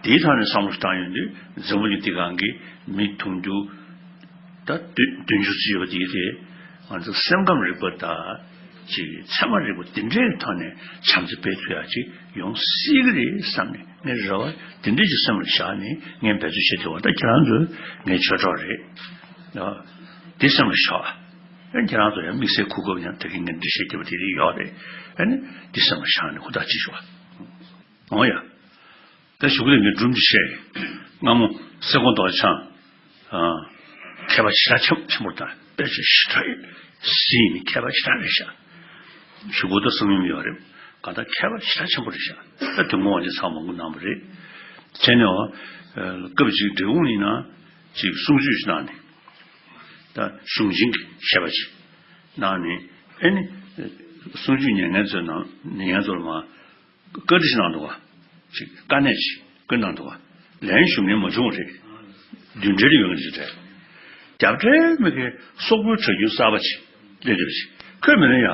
དེའི་ཐོག་ནས་བསམ་བློ་བཏང་ཡོང་དུས། འཛམ་བུ་གླིང་འདི་སྒང་གི་མི་དུང་ཕྱུར་ད་བདུན་བདུན་ཅུ་ཙམ་ཡོད་པ་དེ་དེ། ང་ཚོ་སེམས་ཁམས་རིག་པ་དང་ཅིག་ཚད་མ་རིག་པ་དེ་འདྲའི་ཐོག་ནས་བྱམས་བརྩེ་སྤེལ་ཐུབ་ཡག་ཅིག་ཡོང་སྲིད་ཀྱི་རེད་བསམ་ནས། ངས་རེ་བ་དེ་འདྲ་ཅིག་སེམས་ལ་བཞག་ནས་ངས་འབད་རྩོལ་བྱེད་ཐུབ་པ། ད་ཁྱེད་རང་ཚོ་ངའི་ཆོས་གྲོགས་རེད། ཨ། དེ་སེམས་ལ་བཞག་ཨ། ཁྱེད་རང་ཚོ་ཡང་དམིགས་བསལ་གོ་སྐབས་ཡང་ད་གིན་ངས་འགྲེལ་བཤད་རྒྱབ་པ་དེ་རིགས་ཡོད་རེད། ཨ་ནི་དེ་སེམས་ལ་བཞག་ནས་ཧུར་ཐག་ཅིག་ཞུ་ཨ། འོ་ཡ། ད་གཞུག་ལ་ངས་སྒྲུང་ཅིག་བཤད་ཡིན། སྔ་མོ་སེ་གོང་རྡོ་རྗེ་འཆང་། ཨ། མཁས་པ་ཞེ་དྲག་ཆེན་ཆེན་པོ་དང་དཔེ་ཆ་ཞེ་དྲག་ཡོད། གཟི་ཡིན་མཁས་པ་ཞེ་དྲག་རེད་ཤག་གཞུག་གུ་ད་གསུང་མྱོང་ཡོད་རེད། གང་ལྟར་མཁས་པ་ཞེ་དྲག་ཆེན་པོ་རེད་ཤག་ད་དོན་གོང་བ་ཅན་ཚང་མ་མང་པོ་གནང་བ་རེད། བྱས་ནས་འོ། སྐབས་ཅིག་འབྲས་སྤུངས་ཡིན་ན་ཅིག་གསུང་ཆོས་ཤིག་གནང་ནས། ད་གཞུང་ཆེན་གྱི་བཤད་པ་ཅིག་གནང་ནས། ཨེ་ནི། གསུང་ཆོས་ཉན་མཁན་ཚོའི་ནང་ཉན་མཁན་ཚོ་ལ་མར། བཀའ་འདྲི་ཞིག་གནང་འདུག་བ། ཅིག་དཀའ་གནད་ཅིག་བཀོད་གནང་འདུག་བ། ལན་ཞུ་མཁན་མ་བྱུང་བ་རེད། མདུན་གྲལ་ལ་ཡོད་མཁན་ཅིག་རེད། རྒྱབ་གྲལ་མི་གི་སོག་པོའི་གྲྭ་རྒྱུན་གསར་པ་ཅིག་སླེབས་འདུག་ཅིག་ཁོས་མི་ལན་ཡང་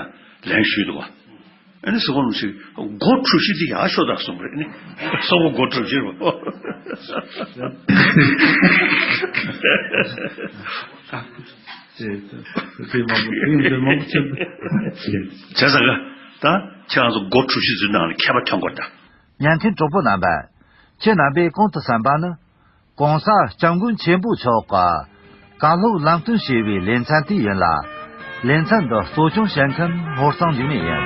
ལན་ཞུས་འདུག་བ། ཨ་ནི་སུ་གོ་ནམ་ཞིག་སྒོ་གྲུ་བཞི་དེ་ཡར་ཤོག་དང་གསུངས་པ་རེད། ཨ་ནི་སོག་པོ་སྒོ་གྲུ་བཞི་རེད་བ། དེ་དེ་མང་པོ་དེ་དེ་མང་པོ་ཆེན་པོ། བྱས་ཙང་ག་ད་ཁྱེད་རང་ཚོ་སྒོ་གྲུ་བཞི་ཚོའི་ནང་ལ་མཁས་པ་ཐོན་དགོས་ད། ཉན་མཁན་གྲོགས་པོ་རྣམ་པ། ཁྱེད་རྣམ་པས་གོང་དུ་གསན་པ་ནི། ༸གོང་ས་སྐྱབས་མགོན་ཆེན་པོ་མཆོག་གི་བཀའ་སློབ་ལམ་སྟོན་ཞེས་པའི་ལེ་ཚན་དེ་ཡིན་ལ། ལེ་ཚན་འདི་གཙོ་སྐྱོང་བྱེད་མཁན་ཧོར་གཙང་འཇིགས་མེད་ཡིན།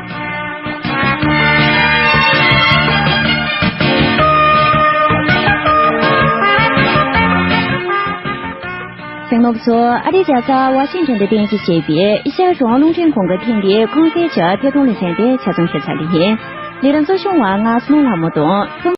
གསན་མཁན་ཚོ། ཨ་རིའི་རྒྱལ་ས་ཝ་ཤིང་ཊོན་དུ་རྟེན་གཞི་བྱས་པའི་ཨེ་ཤ་ཡ་རང་དབང་རླུང་འཕྲིན་ཁང་གི་ཐེངས་འདིའི་རྐང་གསལ་ཆེད་ཐད་གཏོང་ལེ་ཚན་དེ་ཆ་ཚང་ཞུ་ཚར་བ་ཡིན། ལས་རིམ་གཙོ་སྐྱོང་བ་ང་བསོད་ནམས་ལྷ་མོ་དང་།